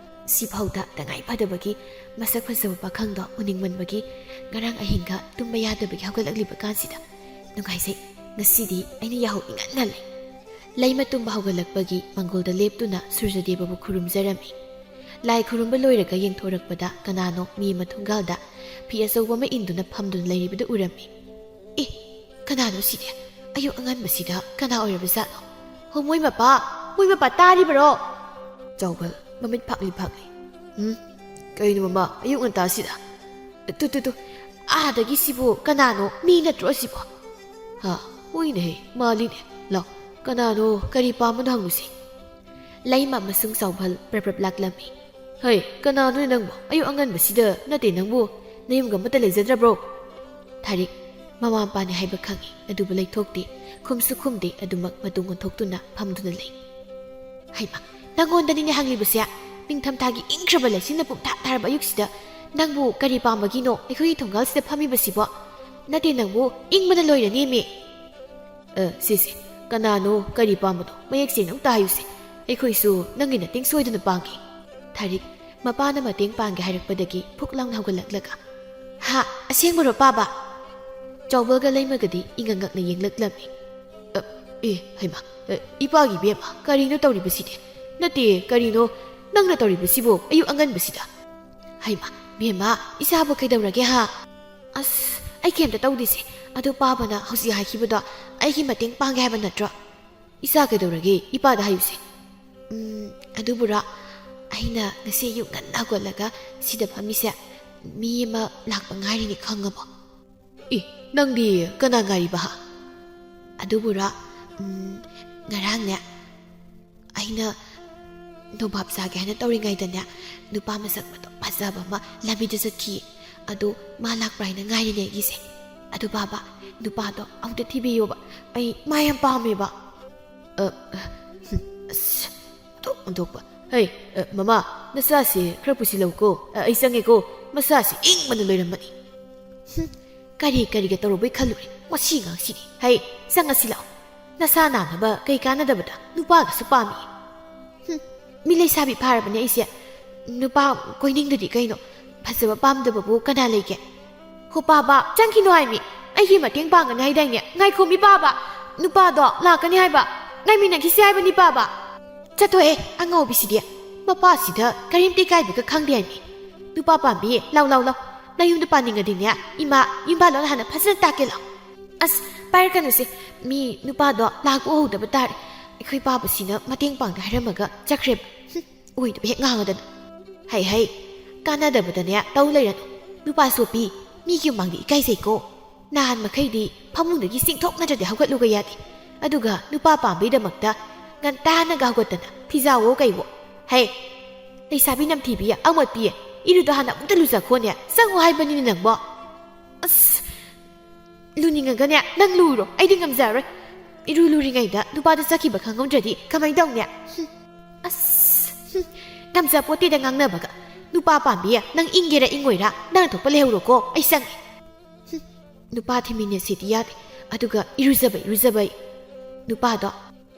ꯁꯤꯐꯥꯎꯗ ꯇꯉꯥꯏ ꯐꯗꯕꯒꯤ ꯃꯁꯛ ꯐꯖꯕ ꯄꯥꯈꯪꯗꯣ ꯎꯅꯤꯡꯃꯟꯕꯒꯤ ꯉꯔꯥꯡ ꯑꯍꯤꯡꯒ ꯇꯨꯝꯕ ꯌꯥꯗꯕꯒꯤ ꯍꯧꯒꯠꯂꯛꯂꯤꯕ ꯀꯥꯟꯁꯤꯗ꯫ ꯅꯨꯡꯉꯥꯏꯖꯩ, ꯉꯁꯤꯗꯤ ꯑꯩꯅ ꯌꯥꯍꯧ ꯏꯉꯟ ꯉꯜꯂꯦ꯫ ꯂꯩꯃ ꯇꯨꯝꯕ ꯍꯧꯒꯠꯂꯛꯄꯒꯤ ꯃꯪꯒꯣꯜꯗ ꯂꯦꯞꯇꯨꯅ ꯁꯨꯔꯖꯗꯦꯕꯕꯨ ꯈꯨꯔꯨꯝꯖꯔꯝꯃꯤ꯫ ꯂꯥꯏ ꯈꯨꯔꯨꯝꯕ ꯂꯣꯏꯔꯒ ꯌꯦꯡꯊꯣꯔꯛꯄꯗ ꯀꯅꯥꯅꯣ ꯃꯤ ꯑꯃ ꯊꯣꯡꯒꯥꯜꯗ ꯐꯤ ꯑꯆꯧꯕ ꯑꯃ ꯏꯟꯗꯨꯅ ꯐꯝꯗꯨꯅ ꯂꯩꯔꯤꯕꯗꯨ ꯎꯔꯝꯃꯤ꯫ "ꯑꯦ, ꯀꯅꯥꯅꯣ ꯁꯤꯗꯤ? ꯑꯌꯨꯛ ꯑꯉꯟꯕꯁꯤꯗ ꯀꯅꯥ ꯑꯣꯏꯔꯕꯖꯥꯠꯅꯣ? ꯍꯣ, ꯃꯣꯏ ꯃꯄꯥ, ꯃꯣꯏ ꯃꯄꯥ ꯇꯥꯔꯤꯕꯔꯣ?" ꯆꯥꯎꯕꯜ ꯃꯃꯤꯠ ꯐꯥꯛꯂꯤ ꯐꯥꯛꯂꯤ꯫ "ꯎꯝ, ꯀꯩꯅꯣ ꯃꯃꯥ, ꯑꯌꯨꯛ ꯉꯟꯇꯥꯁꯤꯗ? ꯇꯨ, ꯇꯨ, ꯇꯨ, ꯑꯥꯗꯒꯤ ꯁꯤꯕꯨ ꯀꯅꯥꯅꯣ? ꯃꯤ ꯅꯠꯇ꯭ꯔꯣ ꯑꯁꯤꯕꯣ?" "ꯍꯥ, ꯍꯣꯏꯅꯦꯍꯦ, ꯃꯥꯜꯂꯤꯅꯦ꯫ ꯂꯥꯎ, ꯀꯅꯥꯅꯣ, ꯀꯔꯤ ꯄꯥꯝꯕꯅꯣ ꯍꯪꯉꯨꯁꯦ꯫" ꯂꯩꯃ ꯑꯃꯁꯨꯡ ꯆꯥꯎꯕꯜ ꯄ꯭ꯔꯞ ꯄ꯭ꯔꯞ ꯂꯥꯛꯂꯝꯃꯤ꯫ "ꯍꯩ, ꯀꯅꯥꯅꯣꯅꯦ ꯅꯪꯕꯣ? ꯑꯌꯨꯛ ꯑꯉꯟꯕꯁꯤꯗ ꯅꯠꯇꯦ ꯅꯪꯕꯨ? ꯅꯌꯨꯝꯒ ꯑꯃꯠꯇ ꯂꯩꯖꯗ꯭ꯔꯕ꯭ꯔꯣ?" ꯊꯥꯔꯤꯛ ꯃꯃꯥ ꯃꯄꯥꯅꯤ ꯍꯥꯏꯕ ꯈꯪꯏ, ꯑꯗꯨꯕꯨ ꯂꯩꯊꯣꯛꯇꯦ, ꯈꯨꯝꯁꯨ ꯈꯨꯝꯗꯦ, ꯑꯗꯨꯃꯛ ꯃꯇꯨꯡ ꯑꯣꯟꯊꯣꯛꯇꯨꯅ ꯐꯝꯗꯨꯅ ꯂꯩ꯫ "ꯍꯩꯃꯥ, ꯅꯪꯉꯣꯟꯗꯅꯤꯅꯦ ꯍꯪꯂꯤꯕꯁꯦ꯫ ꯅꯤꯡꯊꯝꯊꯥꯒꯤ ꯏꯪꯈ꯭ꯔꯕ ꯂꯩꯆꯤꯟꯅ ꯄꯨꯝꯊꯥ ꯊꯥꯔꯕ ꯑꯌꯨꯛꯁꯤꯗ ꯅꯪꯕꯨ ꯀꯔꯤ ꯄꯥꯝꯕꯒꯤꯅꯣ ꯑꯩꯈꯣꯏꯒꯤ ꯊꯣꯡꯒꯥꯜꯁꯤꯗ ꯐꯝꯃꯤꯕꯁꯤꯕꯣ? ꯅꯠꯇꯦ ꯅꯪꯕꯨ, ꯏꯪꯕꯅ ꯂꯣꯏꯔꯅꯦꯃꯤ꯫" "ꯑ, ꯁꯤꯁꯦ, ꯀꯅꯥꯅꯣ, ꯀꯔꯤ ꯄꯥꯝꯕꯅꯣ, ꯃꯌꯦꯛ ꯁꯦꯡꯅ ꯑꯝꯇ ꯍꯥꯏꯌꯨꯁꯦ꯫ ꯑꯩꯈꯣꯏꯁꯨ ꯅꯪꯒꯤ ꯃꯇꯦꯡ ꯁꯣꯏꯗꯅ ꯄꯥꯡꯒꯦ꯫" ꯊꯥꯔꯤꯛ ꯃꯄꯥꯅ ꯃꯇꯦꯡ ꯄꯥꯡꯒꯦ ꯍꯥꯏꯔꯛꯄꯗꯒꯤ ꯐꯨꯛ ꯂꯥꯎꯅ ꯍꯧꯒꯠꯂꯛꯂꯒ, "ꯍꯥ, ꯑꯁꯦꯡꯕꯔꯣ ꯄꯥꯕ?" ꯆꯥꯎꯕꯜꯒ ꯂꯩꯃꯒꯗꯤ ꯏꯉꯛ ꯉꯛꯅ ꯌꯦꯡꯂꯛꯂꯝꯃꯤ꯫ "ꯑ, ꯑꯦ, ꯍꯩꯃꯥ, ꯑ, ꯏꯄꯥꯒꯤ ꯏꯕꯦꯝꯃ, ꯀꯔꯤꯅꯣ ꯇꯧꯔꯤꯕꯁꯤꯗꯤ? ꯅꯠꯇꯦ, ꯀꯔꯤꯅꯣ ꯅꯪꯅ ꯇꯧꯔꯤꯕꯁꯤꯕꯨ ꯑꯌꯨꯛ ꯑꯉꯟꯕꯁꯤꯗ?" "ꯍꯩꯃꯥ, ꯕꯦꯝꯃ, ꯏꯆꯥꯕꯨ ꯀꯩꯗꯧꯔꯒꯦ ꯍꯥ?" "ꯑꯁ, ꯑꯩ ꯀꯩꯝꯇ ꯇꯧꯗꯦꯁꯦ꯫ ꯑꯗꯨ ꯄꯥꯕꯅ ꯍꯧꯖꯤꯛ ꯍꯥꯏꯈꯤꯕꯗꯣ ꯑꯩꯒꯤ ꯃꯇꯦꯡ ꯄꯥꯡꯒꯦ ꯍꯥꯏꯕ ꯅꯠꯇ꯭ꯔꯣ? ꯏꯆꯥ ꯀꯩꯗꯧꯔꯒꯦ? ꯏꯄꯥꯗ ꯍꯥꯏꯌꯨꯁꯦ꯫" "ꯎꯝ, ꯑꯗꯨꯕꯨꯔꯣ, ꯑꯩꯅ ꯉꯁꯤ ꯑꯌꯨꯛ ꯉꯟꯅ ꯍꯧꯒꯠꯂꯒ ꯁꯤꯗ ꯐꯝꯃꯤꯁꯦ ꯃꯤ ꯑꯃ ꯂꯥꯛꯄ ꯉꯥꯏꯔꯤꯅꯦ, ꯈꯪꯉꯕꯣ?" "ꯑꯦ, ꯅꯪꯗꯤ ꯀꯅꯥ ꯉꯥꯏꯔꯤꯕ ꯍꯥ?" "ꯑꯗꯨꯕꯨꯔꯣ, ꯎꯝ, ꯉꯔꯥꯡꯅꯦ, ꯑꯩꯅ ꯅꯣꯕꯥꯞ ꯆꯥꯒꯦ ꯍꯥꯏꯅ ꯇꯧꯔꯤꯉꯩꯗꯅꯦ, ꯅꯨꯄꯥ ꯃꯁꯛ ꯃꯇꯧ ꯐꯖꯕ ꯑꯃ ꯂꯝꯕꯤꯗ ꯆꯠꯈꯤꯌꯦ꯫ ꯑꯗꯨ ꯃꯥ ꯂꯥꯛꯄ꯭ꯔꯥ ꯍꯥꯏꯅ ꯉꯥꯏꯔꯤꯅꯦ ꯑꯩꯒꯤꯁꯦ꯫ ꯑꯗꯨ ꯕꯥꯕꯥ, ꯅꯨꯄꯥꯗꯣ ꯑꯝꯇ ꯊꯤꯕꯤꯌꯣꯕ꯫ ꯑꯩ ꯃꯥ ꯌꯥꯝ ꯄꯥꯝꯃꯦꯕ꯫" "ꯑ, ꯑꯁ, ꯑꯣꯟꯊꯣꯛ ꯑꯣꯟꯊꯣꯛꯄ꯫ ꯍꯩ, ꯑ, ꯃꯃꯥ, ꯅꯆꯥꯁꯦ ꯈꯔ ꯄꯨꯁꯤꯜꯂꯧꯀꯣ꯫ ꯑ, ꯑꯩ ꯆꯪꯉꯦꯀꯣ꯫ ꯃꯆꯥꯁꯦ ꯏꯪꯕꯅ ꯂꯣꯏꯔꯝꯃꯅꯤ꯫" "ꯍꯨꯝ, ꯀꯔꯤ ꯀꯔꯤꯒ ꯇꯧꯔꯨꯕꯩ ꯈꯜꯂꯨꯔꯦ꯫ ꯃꯁꯤ ꯑꯉꯥꯡꯁꯤꯗꯤ꯫ ꯍꯩ, ꯆꯪꯉꯁꯤ ꯂꯥꯛꯑꯣ꯫ ꯅꯁꯥ ꯅꯥꯅꯕ ꯀꯩ ꯀꯥꯟꯅꯗꯕꯗ ꯅꯨꯄꯥꯒꯁꯨ ꯄꯥꯝꯃꯤ꯫ ꯍꯨꯝ, ꯃꯤ ꯂꯩꯁꯥꯕꯤ ꯐꯥꯔꯕꯅꯦ ꯑꯩꯁꯦ꯫ ꯅꯨꯄꯥ ꯀꯣꯏꯅꯤꯡꯗꯗꯤ ꯀꯩꯅꯣ? ꯐꯖꯕ ꯄꯥꯝꯗꯕꯕꯨ ꯀꯅꯥ ꯂꯩꯒꯦ? ꯍꯣ ꯄꯥꯕ, ꯆꯪꯈꯤꯅꯣ ꯍꯥꯏꯃꯤ꯫ ꯑꯩꯒꯤ ꯃꯇꯦꯡ ꯄꯥꯡꯒꯅꯤ ꯍꯥꯏꯗꯥꯏꯅꯦ? ꯉꯥꯏꯈꯣꯃꯤ ꯄꯥꯕ, ꯅꯨꯄꯥꯗꯣ ꯂꯥꯛꯀꯅꯤ ꯍꯥꯏꯕ꯫ ꯉꯥꯏꯃꯤꯟꯅꯈꯤꯁꯤ ꯍꯥꯏꯕꯅꯤ ꯄꯥꯕ꯫ ꯆꯠꯊꯣꯛꯑꯦ ꯑꯉꯥꯎꯕꯤꯁꯤꯗꯤ꯫ ꯃꯄꯥꯁꯤꯗ ꯀꯔꯤꯝꯇ ꯏꯀꯥꯏꯕꯤꯒ ꯈꯪꯗꯦ ꯍꯥꯏꯃꯤ꯫ ꯅꯨꯄꯥ ꯄꯥꯝꯕꯤ, ꯂꯥꯎ ꯂꯥꯎ ꯂꯥꯎ꯫ ꯅꯌꯨꯝꯗ ꯄꯥꯅꯤꯡꯉꯗꯤꯅꯦ, ꯏꯃꯥ ꯌꯨꯝꯕꯥꯜꯂꯣꯟ ꯍꯥꯟꯅ ꯐꯖꯅ ꯇꯥꯛꯀꯦ ꯂꯥꯎ꯫ ꯑꯁ, ꯄꯥꯏꯔꯛꯀꯅꯨꯁꯦ꯫ ꯃꯤ ꯅꯨꯄꯥꯗꯣ ꯂꯥꯛꯄ ꯎꯍꯧꯗꯕ ꯇꯥꯔꯦ꯫ ꯑꯩꯈꯣꯏ ꯄꯥꯕꯁꯤꯅ ꯃꯇꯦꯡ ꯄꯥꯡꯒꯦ ꯍꯥꯏꯔꯝꯃꯒ ꯆꯠꯈ꯭ꯔꯦꯕ꯫ ꯍꯨꯝ, ꯑꯣꯏꯗꯕ ꯍꯦꯛ ꯉꯥꯡꯉꯗꯅ꯫ ꯍꯩ ꯍꯩ, ꯀꯥꯟꯅꯗꯕꯗꯅꯦ ꯇꯧ ꯂꯩꯔꯅꯨ꯫ ꯅꯨꯄꯥ ꯆꯣꯞꯄꯤ, ꯃꯤꯒꯤ ꯃꯃꯥꯡꯗ ꯏꯀꯥꯏꯖꯩꯀꯣ꯫ ꯅꯍꯥꯟ ꯃꯈꯩꯗꯤ ꯐꯃꯨꯡꯗꯒꯤ ꯆꯤꯡꯊꯣꯛ ꯅꯠꯇ꯭ꯔꯗꯤ ꯍꯧꯒꯠꯂꯨꯒ ꯌꯥꯗꯦ꯫ ꯑꯗꯨꯒ ꯅꯨꯄꯥ ꯄꯥꯝꯕꯩꯗꯃꯛꯇ ꯉꯟꯇꯥꯅꯒ ꯍꯧꯒꯠꯇꯅ ꯐꯤꯖꯥꯋꯣ ꯀꯩꯋꯣ꯫ ꯍꯩ, ꯂꯩꯁꯥꯕꯤ ꯅꯝꯊꯤꯕꯤ, ꯑꯃꯣꯠꯄꯤ, ꯏꯔꯨꯗꯣ ꯍꯥꯟꯅ ꯑꯃꯨꯛꯇ ꯂꯨꯖꯈꯣꯅꯦ꯫ ꯆꯪꯉꯣ ꯍꯥꯏꯕꯅꯤꯅꯦ ꯅꯪꯕꯣ꯫ ꯑꯁ, ꯂꯨꯅꯤꯡꯉꯒꯅꯦ ꯅꯪ ꯂꯨꯔꯣ, ꯑꯩꯗꯤ ꯉꯝꯖꯔꯣꯏ꯫ ꯏꯔꯨ ꯂꯨꯔꯤꯉꯩꯗ ꯅꯨꯄꯥꯗꯣ ꯆꯠꯈꯤꯕ ꯈꯪꯍꯧꯗ꯭ꯔꯗꯤ ꯀꯃꯥꯏꯅ ꯇꯧꯅꯤ? ꯍꯨꯝ, ꯑꯁ, ꯍꯨꯝ, ꯉꯝꯖꯄꯣꯠꯇꯦꯗ ꯉꯥꯡꯅꯕꯒ꯫ ꯅꯨꯄꯥ ꯄꯥꯝꯕꯤ, ꯅꯪ ꯏꯪꯒꯦꯔꯥ ꯏꯪꯉꯣꯏꯔꯥ, ꯅꯪ ꯊꯣꯛꯄ ꯂꯩꯍꯧꯔꯣꯀꯣ, ꯑꯩ ꯆꯪꯉꯦ꯫ ꯍꯨꯝ, ꯅꯨꯄꯥ ꯊꯤꯃꯤꯟꯅꯁꯤꯗꯤ ꯌꯥꯗꯦ, ꯑꯗꯨꯒ ꯏꯔꯨꯖꯕ, ꯏꯔꯨꯖꯕ꯫ ꯅꯨꯄꯥꯗꯣ,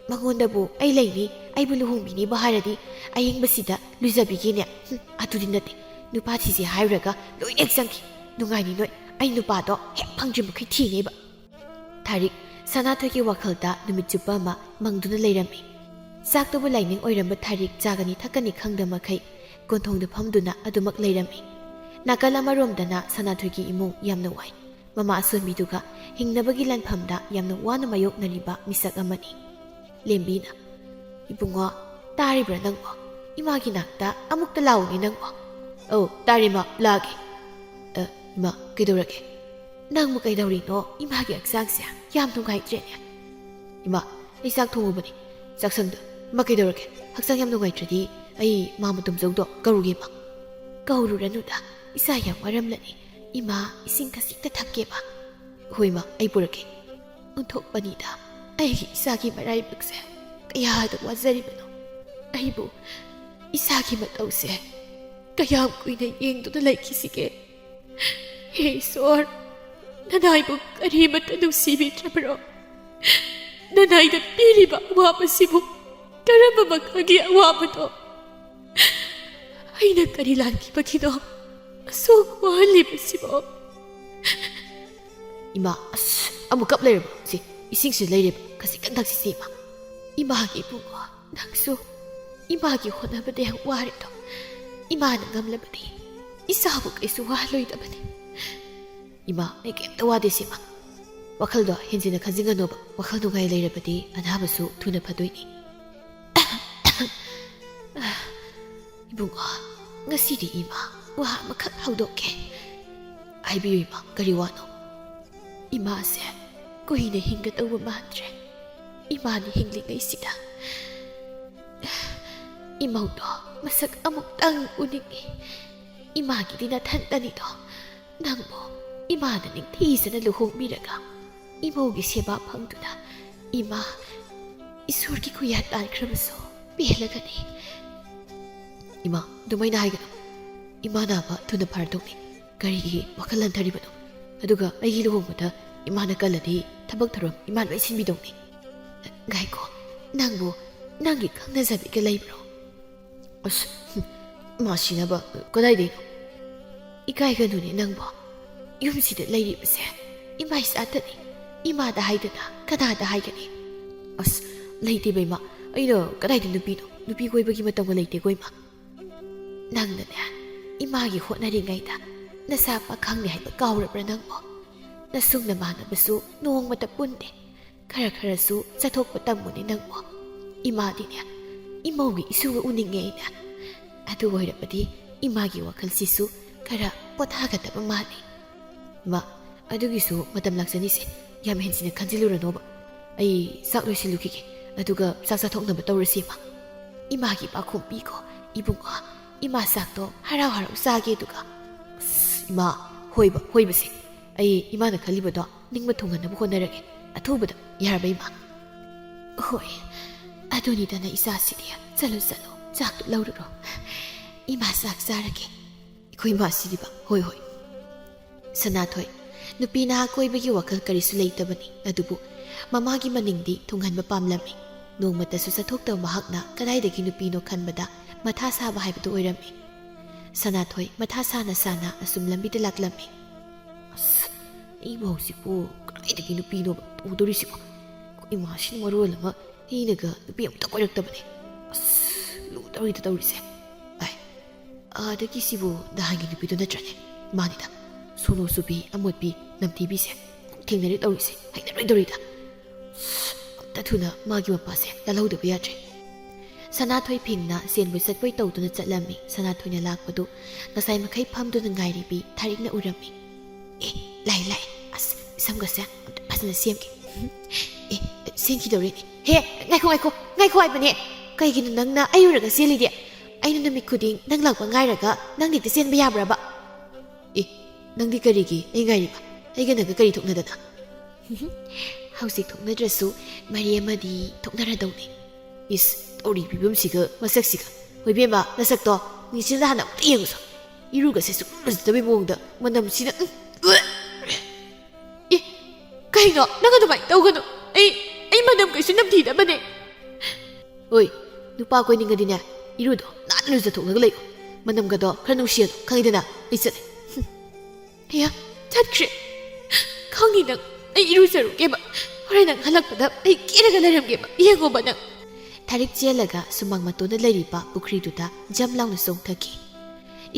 ꯃꯉꯣꯟꯗꯕꯨ ꯑꯩ ꯂꯩꯅꯤ, ꯑꯩꯕꯨ ꯂꯨꯍꯣꯡꯕꯤꯅꯤꯕꯨ ꯍꯥꯏꯔꯗꯤ ꯑꯌꯤꯡꯕꯁꯤꯗ ꯂꯨꯖꯕꯤꯒꯦꯅꯦ꯫ ꯍꯨꯝ, ꯑꯗꯨꯗꯤ ꯅꯠꯇꯦ, ꯅꯨꯄꯥ ꯊꯤꯁꯦ ꯍꯥꯏꯔꯨꯔꯒ ꯂꯣꯏꯅ ꯍꯦꯛ ꯆꯪꯈꯤ꯫ ꯅꯨꯡꯉꯥꯏꯅꯤ ꯅꯣꯏ, ꯑꯩ ꯅꯨꯄꯥꯗꯣ ꯍꯦꯛ ꯐꯪꯗ꯭ꯔꯤ ꯃꯈꯩ ꯊꯤꯅꯦꯕ꯫ ꯊꯥꯔꯤꯛ ꯁꯅꯥꯊꯣꯏꯒꯤ ꯋꯥꯈꯜꯗ ꯅꯨꯃꯤꯠ ꯆꯨꯞꯄ ꯑꯃ ꯃꯪꯗꯨꯅ ꯂꯩꯔꯝꯃꯤ꯫ ꯆꯥꯛꯇꯨꯕꯨ ꯂꯥꯏꯅꯤꯡ ꯑꯣꯏꯔꯝꯕ ꯊꯥꯔꯤꯛ ꯆꯥꯒꯅꯤ ꯊꯛꯀꯅꯤ ꯈꯪꯗ ꯃꯈꯩ ꯀꯣꯟꯊꯣꯡꯗ ꯐꯝꯗꯨꯅ ꯑꯗꯨꯃꯛ ꯂꯩꯔꯝꯃꯤ꯫ ꯅꯥꯀꯜ ꯑꯃꯔꯣꯝꯗꯅ ꯁꯅꯥꯊꯣꯏꯒꯤ ꯏꯃꯨꯡ ꯌꯥꯝꯅ ꯋꯥꯏ꯫ ꯃꯃꯥ ꯑꯁꯣꯟꯕꯤꯗꯨꯒ ꯍꯤꯡꯅꯕꯒꯤ ꯂꯥꯟꯐꯝꯗ ꯌꯥꯝꯅ ꯋꯥꯅ ꯃꯥꯌꯣꯛꯅꯔꯤꯕ ꯃꯤꯁꯛ ꯑꯃꯅꯤ꯫ ꯂꯦꯝꯕꯤꯅ, "ꯏꯕꯨꯡꯉꯣ, ꯇꯥꯔꯤꯕ꯭ꯔꯥ ꯅꯪꯕꯣ? ꯏꯃꯥꯒꯤ ꯅꯥꯛꯇ ꯑꯃꯨꯛꯇ ꯂꯥꯛꯎꯅꯦ ꯅꯪꯕꯣ꯫" "ꯑꯧ, ꯇꯥꯔꯦ ꯃꯥ, ꯂꯥꯛꯑꯒꯦ꯫" "ꯑ, ꯏꯃꯥ, ꯀꯩꯗꯧꯔꯒꯦ?" "ꯅꯪꯕꯨ ꯀꯩꯗꯧꯔꯤꯅꯣ? ꯏꯃꯥꯒꯤ ꯍꯛꯆꯥꯡꯁꯦ ꯌꯥꯝ ꯅꯨꯡꯉꯥꯏꯇ꯭ꯔꯦꯅꯦ꯫" "ꯏꯃꯥ, ꯑꯩ ꯆꯥꯛ ꯊꯣꯡꯉꯨꯕꯅꯦ ꯆꯥꯛꯁꯪꯗ꯫" "ꯏꯃꯥ, ꯀꯩꯗꯧꯔꯒꯦ? ꯍꯛꯆꯥꯡ ꯌꯥꯝ ꯅꯨꯡꯉꯥꯏꯇ꯭ꯔꯗꯤ ꯑꯩ ꯃꯥ ꯃꯇꯣꯝꯖꯧꯗꯣ ꯀꯧꯔꯨꯒꯦ ꯏꯃꯥ꯫" "ꯀꯧꯔꯨꯔꯅꯨꯗ, ꯏꯆꯥ ꯌꯥꯝ ꯋꯥꯔꯝꯂꯅꯤ꯫ ꯏꯃꯥ, ꯏꯁꯤꯡ ꯈꯖꯤꯛꯇ ꯊꯛꯀꯦꯕ꯫" "ꯍꯣꯏ ꯏꯃꯥ, ꯑꯩ ꯄꯨꯔꯛꯀꯦ꯫" ꯑꯣꯟꯊꯣꯛꯄꯅꯤꯗ, ꯑꯩꯒꯤ ꯏꯆꯥꯒꯤ ꯃꯔꯥꯏꯕꯛꯁꯦ ꯀꯌꯥꯗ ꯋꯥꯖꯔꯤꯕꯅꯣ꯫ ꯑꯩꯕꯨ ꯏꯆꯥꯒꯤ ꯃꯇꯧꯁꯦ ꯀꯌꯥꯝ ꯀꯨꯏꯅ ꯌꯦꯡꯗꯨꯅ ꯂꯩꯈꯤꯁꯤꯒꯦ? ꯍꯦ ꯏꯁꯣꯔ, ꯅꯅꯥꯏꯕꯨ ꯀꯔꯤꯃꯠꯇ ꯅꯨꯡꯁꯤꯕꯤꯗ꯭ꯔꯕ꯭ꯔꯣ? ꯅꯅꯥꯏꯗ ꯄꯤꯔꯤꯕ ꯑꯋꯥꯕꯁꯤꯕꯨ ꯀꯔꯝꯕ ꯃꯈꯜꯒꯤ ꯑꯋꯥꯕꯅꯣ? ꯑꯩꯅ ꯀꯔꯤ ꯂꯥꯟꯈꯤꯕꯒꯤꯅꯣ ꯑꯁꯨꯛ ꯋꯥꯍꯜꯂꯤꯕꯁꯤꯕꯣ? ꯏꯃꯥ, ꯑꯁ, ꯑꯃꯨꯛ ꯀꯞ ꯂꯩꯔꯕꯣ? ꯁꯤ, ꯏꯁꯤꯡꯁꯤ ꯂꯩꯔꯦꯕ, ꯈꯖꯤꯛꯇꯪ ꯊꯛꯁꯤꯁꯦ, ꯏꯃꯥ꯫ ꯏꯃꯥꯒꯤ ꯏꯕꯨꯡꯉꯣ, ꯅꯪꯁꯨ ꯏꯃꯥꯒꯤ ꯍꯣꯠꯅꯕꯗ ꯌꯥꯝ ꯋꯥꯔꯦꯗꯣ꯫ ꯏꯃꯥꯅ ꯉꯝꯂꯕꯗꯤ ꯏꯆꯥꯕꯨ ꯀꯩꯁꯨ ꯋꯥꯍꯜꯂꯣꯏꯗꯕꯅꯤ꯫ ꯏꯃꯥ, ꯑꯩ ꯀꯩꯝꯇ ꯋꯥꯗꯦ ꯁꯤꯃ꯫ ꯋꯥꯈꯜꯗꯣ ꯍꯦꯟꯖꯤꯟꯅ ꯈꯟꯖꯤꯟꯒꯅꯣꯕ꯫ ꯋꯥꯈꯜ ꯅꯨꯡꯉꯥꯏ ꯂꯩꯔꯕꯗꯤ ꯑꯅꯥꯕꯁꯨ ꯊꯨꯅ ꯐꯗꯣꯏꯅꯤ꯫ ꯏꯕꯨꯡꯉꯣ, ꯉꯁꯤꯗꯤ ꯏꯃꯥ ꯋꯥ ꯑꯃꯈꯛ ꯍꯧꯗꯣꯛꯀꯦ꯫ ꯍꯥꯏꯕꯤꯌꯨ ꯏꯃꯥ, ꯀꯔꯤ ꯋꯥꯅꯣ? ꯏꯃꯥꯁꯦ ꯀꯨꯏꯅ ꯍꯤꯡꯒꯗꯧꯕ ꯃꯥꯟꯗ꯭ꯔꯦ꯫ ꯏꯃꯥꯅ ꯍꯤꯡꯂꯤꯉꯩꯁꯤꯗ ꯏꯃꯧꯗꯣ ꯃꯁꯛ ꯑꯃꯨꯛꯇꯪ ꯎꯅꯤꯡꯉꯤ꯫ ꯏꯃꯥꯒꯤꯗꯤ ꯅꯊꯟꯇꯅꯤꯗꯣ꯫ ꯅꯪꯕꯨ ꯏꯃꯥꯅ ꯅꯤꯡꯊꯤꯖꯅ ꯂꯨꯍꯣꯡꯕꯤꯔꯒ ꯏꯃꯧꯒꯤ ꯁꯦꯕꯥ ꯐꯪꯗꯨꯅ ꯏꯃꯥ ꯏꯁꯣꯔꯒꯤ ꯈꯨꯌꯥ ꯇꯥꯟꯈ꯭ꯔꯕꯁꯨ ꯄꯦꯜꯂꯒꯅꯤ꯫ ꯏꯃꯥ, ꯑꯗꯨꯃꯥꯏꯅ ꯍꯥꯏꯒꯅꯨ꯫ ꯏꯃꯥ ꯅꯥꯕ ꯊꯨꯅ ꯐꯔꯗꯧꯅꯤ꯫ ꯀꯔꯤꯒꯤ ꯋꯥꯈꯜ ꯍꯟꯊꯔꯤꯕꯅꯣ? ꯑꯗꯨꯒ ꯑꯩꯒꯤ ꯂꯨꯍꯣꯡꯕꯗ ꯏꯃꯥꯅ ꯀꯜꯂꯗꯤ ꯊꯕꯛ ꯊꯧꯔꯝ ꯏꯃꯥ ꯂꯣꯏ ꯁꯤꯟꯕꯤꯗꯧꯅꯤ꯫ ꯉꯥꯏꯈꯣ, ꯅꯪꯕꯨ ꯅꯪꯒꯤ ꯈꯪꯅꯖꯕꯤꯒ ꯂꯩꯕ꯭ꯔꯣ? ꯑꯁ, ꯍꯨꯝ, ꯃꯥ ꯁꯤꯅꯕ ꯀꯗꯥꯏꯗꯩꯅꯣ? ꯏꯀꯥꯏꯒꯅꯨꯅꯦ ꯅꯪꯕꯣ꯫ ꯌꯨꯝꯁꯤꯗ ꯂꯩꯔꯤꯕꯁꯦ ꯏꯃꯥ ꯏꯆꯥꯇꯅꯤ꯫ ꯏꯃꯥꯗ ꯍꯥꯏꯗꯅ ꯀꯅꯥꯗ ꯍꯥꯏꯒꯅꯤ? ꯑꯁ, ꯂꯩꯇꯦ ꯕꯦꯝꯃ꯫ ꯑꯩꯅ ꯀꯗꯥꯏꯗ ꯅꯨꯄꯤꯅꯣ? ꯅꯨꯄꯤ ꯀꯣꯏꯕꯒꯤ ꯃꯇꯝꯒ ꯂꯩꯇꯦꯀꯣ ꯏꯃꯥ꯫ ꯅꯪꯅꯅꯦ, ꯏꯃꯥꯒꯤ ꯍꯣꯠꯅꯔꯤꯉꯩꯗ ꯅꯁꯥ ꯄꯥꯈꯪꯅꯤ ꯍꯥꯏꯕ ꯀꯥꯎꯔꯕ꯭ꯔꯥ ꯅꯪꯕꯣ? ꯅꯁꯨꯡ ꯅꯃꯥꯟꯅꯕꯁꯨ ꯅꯣꯡꯃꯇ ꯄꯨꯟꯗꯦ꯫ ꯈꯔ ꯈꯔꯁꯨ ꯆꯠꯊꯣꯛꯄ ꯇꯝꯃꯨꯅꯦ ꯅꯪꯕꯣ꯫ ꯏꯃꯥꯗꯤꯅꯦ, ꯏꯃꯧꯒꯤ ꯏꯁꯨꯒ ꯎꯅꯤꯡꯉꯦ ꯑꯩꯅ꯫ ꯑꯗꯨ ꯑꯣꯏꯔꯕꯗꯤ ꯏꯃꯥꯒꯤ ꯋꯥꯈꯜꯁꯤꯁꯨ ꯈꯔ ꯄꯣꯊꯥꯒꯗꯕ ꯃꯥꯜꯂꯤ꯫ ꯏꯃꯥ, ꯑꯗꯨꯒꯤꯁꯨ ꯃꯇꯝ ꯂꯥꯛꯆꯅꯤꯁꯦ꯫ ꯌꯥꯝ ꯍꯦꯟꯖꯤꯟꯅ ꯈꯟꯖꯤꯜꯂꯨꯔꯅꯣꯕ꯫ ꯑꯩ ꯆꯥꯛ ꯂꯣꯏꯁꯤꯜꯂꯨꯈꯤꯒꯦ, ꯑꯗꯨꯒ ꯆꯥꯛ ꯆꯥꯊꯣꯛꯅꯕ ꯇꯧꯔꯁꯤ, ꯏꯃꯥ꯫ ꯏꯃꯥꯒꯤ ꯄꯥꯈꯣꯝ ꯄꯤꯀꯣ, ꯏꯕꯨꯡꯉꯣ꯫ ꯏꯃꯥ ꯆꯥꯛꯇꯣ ꯍꯔꯥꯎ ꯍꯔꯥꯎ ꯆꯥꯒꯦ, ꯑꯗꯨꯒ꯫ ꯑꯁ, ꯏꯃꯥ, ꯍꯣꯏꯕ, ꯍꯣꯏꯕꯁꯦ꯫ ꯑꯩ ꯏꯃꯥꯅ ꯈꯜꯂꯤꯕꯗꯣ ꯅꯤꯡꯕ ꯊꯨꯡꯍꯟꯅꯕ ꯍꯣꯠꯅꯔꯒꯦ, ꯑꯊꯨꯕꯗ, ꯌꯥꯔꯕ, ꯏꯃꯥ? ꯍꯣꯏ, ꯑꯗꯨꯅꯤꯗꯅ ꯏꯆꯥꯁꯤꯗꯤ꯫ ꯆꯠꯂꯣ, ꯆꯠꯂꯣ, ꯆꯥꯛꯇꯣ ꯂꯧꯔꯨꯔꯣ꯫ ꯏꯃꯥ ꯆꯥꯛ ꯆꯥꯔꯒꯦ꯫ ꯑꯩꯈꯣꯏ ꯏꯃꯥꯁꯤꯗꯤꯕ꯫ ꯍꯣꯏ, ꯍꯣꯏ꯫ ꯁꯅꯥꯊꯣꯏ, ꯅꯨꯄꯤ ꯅꯍꯥ ꯀꯣꯏꯕꯒꯤ ꯋꯥꯈꯜ ꯀꯔꯤꯁꯨ ꯂꯩꯇꯕꯅꯤ, ꯑꯗꯨꯕꯨ ꯃꯃꯥꯒꯤ ꯃꯅꯤꯡꯗꯤ ꯊꯨꯡꯍꯟꯕ ꯄꯥꯝꯂꯝꯃꯤ꯫ ꯅꯣꯡꯃꯇꯁꯨ ꯆꯠꯊꯣꯛꯇꯕ ꯃꯍꯥꯛꯅ ꯀꯗꯥꯏꯗꯒꯤ ꯅꯨꯄꯤꯅꯣ ꯈꯟꯕꯗ ꯃꯊꯥ ꯁꯥꯕ ꯍꯥꯏꯕꯗꯨ ꯑꯣꯏꯔꯝꯃꯤ꯫ ꯁꯅꯥꯊꯣꯏ ꯃꯊꯥ ꯁꯥꯅ ꯁꯥꯅ ꯑꯁꯨꯝ ꯂꯝꯕꯤꯗ ꯂꯥꯛꯂꯝꯃꯤ꯫ "ꯑꯁ, ꯑꯩꯕꯨ ꯍꯧꯖꯤꯛꯄꯨ ꯀꯗꯥꯏꯗꯒꯤ ꯅꯨꯄꯤꯅꯣꯕ ꯎꯗꯧꯔꯤꯁꯤꯕꯣ? ꯑꯩꯈꯣꯏ ꯏꯃꯥꯁꯤꯅ ꯃꯔꯣꯜ ꯑꯃ ꯑꯩꯅꯒ ꯅꯨꯄꯤ ꯑꯃꯇ ꯀꯣꯏꯔꯛꯇꯕꯅꯦ꯫ ꯑꯁ, ꯂꯨꯗꯧꯔꯤꯗ ꯇꯧꯔꯤꯁꯦ꯫ ꯑꯥꯏ, ꯑꯥꯗꯒꯤ ꯁꯤꯕꯨ ꯅꯍꯥꯟꯒꯤ ꯅꯨꯄꯤꯗꯣ ꯅꯠꯇ꯭ꯔꯅꯦ? ꯃꯥꯅꯤꯗ, ꯁꯣꯅꯣ ꯆꯨꯕꯤ, ꯑꯃꯣꯠꯄꯤ, ꯅꯝꯊꯤꯕꯤꯁꯦ꯫ ꯑꯃꯨꯛ ꯊꯦꯡꯅꯔꯦ ꯇꯧꯔꯤꯁꯦ, ꯍꯩꯅꯔꯣꯏꯗꯧꯔꯤꯗ꯫ ꯑꯁ, ꯑꯝꯇ ꯊꯨꯅ ꯃꯥꯒꯤ ꯃꯄꯥꯁꯦ ꯂꯥꯜꯍꯧꯗꯕ ꯌꯥꯗ꯭ꯔꯦ"꯫ ꯁꯅꯥꯊꯣꯏ ꯐꯤꯡꯅ ꯁꯦꯟꯕꯣꯏ ꯆꯠꯄꯣꯏ ꯇꯧꯗꯨꯅ ꯆꯠꯂꯝꯃꯤ꯫ ꯁꯅꯥꯊꯣꯏꯅ ꯂꯥꯛꯄꯗꯨ ꯉꯁꯥꯏ ꯃꯈꯩ ꯐꯝꯗꯨꯅ ꯉꯥꯏꯔꯤꯕꯤ ꯊꯥꯔꯤꯛꯅ ꯎꯔꯝꯃꯤ꯫ "ꯑꯦ, ꯂꯥꯛꯑꯦ, ꯂꯥꯛꯑꯦ꯫ ꯑꯁ, ꯁꯝꯒꯁꯦ ꯑꯝꯇ ꯐꯖꯅ ꯁꯦꯝꯒꯦ꯫ ꯑꯦ, ꯁꯦꯝꯈꯤꯗꯧꯔꯦꯅꯦ꯫ ꯍꯦ, ꯉꯥꯏꯈꯣ, ꯉꯥꯏꯈꯣ, ꯉꯥꯏꯈꯣ ꯍꯥꯏꯕꯅꯦ꯫ ꯀꯩꯒꯤꯅꯣ ꯅꯪꯅ ꯑꯩ ꯎꯔꯒ ꯆꯦꯜꯂꯤꯗꯤ? ꯑꯩꯅ ꯅꯨꯃꯤꯠ ꯈꯨꯗꯤꯡ ꯅꯪ ꯂꯥꯛꯄ ꯉꯥꯏꯔꯒ ꯅꯪ ꯍꯦꯛꯇ ꯆꯦꯟꯕ ꯌꯥꯕ꯭ꯔꯕ?" "ꯑꯦ, ꯅꯪꯗꯤ ꯀꯔꯤꯒꯤ ꯑꯩ ꯉꯥꯏꯔꯤꯕ? ꯑꯩꯒ ꯅꯪꯒ ꯀꯔꯤ ꯊꯣꯛꯅꯗꯅ?" "ꯍꯧꯖꯤꯛ ꯊꯣꯛꯅꯗ꯭ꯔꯁꯨ ꯃꯔꯤ ꯑꯃꯗꯤ ꯊꯣꯛꯅꯔꯗꯧꯅꯤ"꯫ ꯏꯁ, ꯇꯧꯔꯤ ꯐꯤꯕꯝꯁꯤꯒ ꯃꯁꯛꯁꯤꯒ꯫ ꯍꯣꯏ ꯏꯕꯦꯝꯃ, ꯅꯁꯛꯇꯣ ꯅꯤꯡꯁꯤꯜꯂ ꯍꯥꯟꯅ ꯑꯃꯨꯛꯇ ꯌꯦꯡꯉꯨꯁꯣ꯫ ꯏꯔꯨꯒꯁꯦ ꯁꯨꯝ ꯂꯨꯖꯗꯕꯩ ꯃꯑꯣꯡꯗ ꯃꯅꯝꯁꯤꯅ, ꯎꯝ, ꯎ-꯫ ꯑꯦ, ꯀꯩꯅꯣ? ꯅꯪ ꯑꯗꯨꯃꯥꯏꯅ ꯇꯧꯒꯅꯨ꯫ ꯑꯩ, ꯑꯩ ꯃꯅꯝ ꯀꯩꯁꯨ ꯅꯝꯊꯤꯗꯕꯅꯦ꯫ ꯍꯣꯏ, ꯅꯨꯄꯥ ꯀꯣꯏꯅꯤꯡꯉꯗꯤꯅꯦ, ꯏꯔꯨꯗꯣ ꯅꯥꯟꯅ ꯂꯨꯖꯊꯣꯛꯂꯒ ꯂꯩꯌꯨ꯫ ꯃꯅꯝꯒꯗꯣ ꯈꯔ ꯅꯨꯡꯁꯤꯍꯜꯂꯨ, ꯈꯪꯉꯤꯗꯅ? ꯑꯩ ꯆꯠꯂꯦ꯫ ꯍꯨꯝ꯫ ꯍꯦ, ꯆꯠꯈ꯭ꯔꯦ꯫ ꯈꯪꯉꯤ ꯅꯪ꯫ ꯑꯩ ꯏꯔꯨꯖꯔꯨꯒꯦꯕ꯫ ꯍꯣꯔꯦꯟ ꯅꯪ ꯍꯜꯂꯛꯄꯗ ꯑꯩ ꯀꯦꯔꯒ ꯂꯩꯔꯝꯒꯦꯕ꯫ ꯌꯦꯡꯉꯣꯕ ꯅꯪ꯫ ꯊꯥꯔꯤꯛ ꯆꯦꯜꯂꯒ ꯁꯨꯃꯥꯡ ꯃꯇꯣꯟꯗ ꯂꯩꯔꯤꯕ ꯄꯨꯈ꯭ꯔꯤꯗꯨꯗ ꯖꯝ ꯂꯥꯎꯅ ꯆꯣꯡꯊꯈꯤ꯫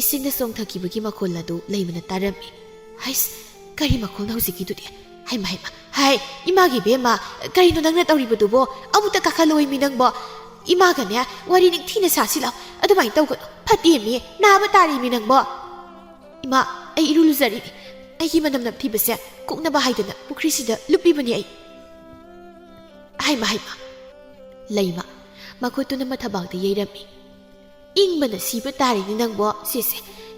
ꯏꯁꯤꯡꯗ ꯆꯣꯡꯊꯈꯤꯕꯒꯤ ꯃꯈꯣꯜ ꯑꯗꯨ ꯂꯩꯃꯅ ꯇꯥꯔꯝꯃꯤ꯫ "ꯍꯩꯁ, ꯀꯔꯤ ꯃꯈꯣꯜꯅꯣ ꯍꯧꯖꯤꯛꯀꯤꯗꯨꯗꯤ? ꯍꯩꯃ, ꯍꯩꯃ, ꯍꯥꯏ, ꯏꯃꯥꯒꯤ ꯏꯕꯦꯝꯃ, ꯀꯔꯤꯅꯣ ꯅꯪꯅ ꯇꯧꯔꯤꯕꯗꯨꯕꯣ? ꯑꯃꯨꯛꯇ ꯀꯥꯈꯠꯂꯛꯑꯣꯏꯃꯤ ꯅꯪꯕꯣ꯫ ꯏꯃꯥꯒꯅꯦ ꯋꯥꯔꯤ ꯅꯤꯡꯊꯤꯅ ꯁꯥꯁꯤ ꯂꯥꯎ꯫ ꯑꯗꯨꯃꯥꯏꯅ ꯇꯧꯒꯅꯨ꯫ ꯐꯠꯇꯦꯃꯤ, ꯅꯥꯕ ꯇꯥꯔꯦꯃꯤ ꯅꯪꯕꯣ꯫ ꯏꯃꯥ, ꯑꯩ ꯏꯔꯨ ꯂꯨꯖꯔꯤꯅꯤ꯫ ꯑꯩꯒꯤ ꯃꯅꯝ ꯅꯝꯊꯤꯕꯁꯦ ꯀꯣꯛꯅꯕ ꯍꯥꯏꯗꯅ ꯄꯨꯈ꯭ꯔꯤꯁꯤꯗ ꯂꯨꯞꯄꯤꯕꯅꯤ ꯑꯩ"꯫ ꯍꯩꯃ, ꯍꯩꯃ꯫ ꯂꯩꯃ ꯃꯈꯨꯠꯇꯨꯅ ꯃꯊꯕꯥꯛꯇ ꯌꯩꯔꯝꯃꯤ꯫ "ꯏꯪꯕꯅ ꯁꯤꯕ ꯇꯥꯔꯦꯅꯦ ꯅꯪꯕꯣ꯫ ꯁꯦ, ꯁꯦ,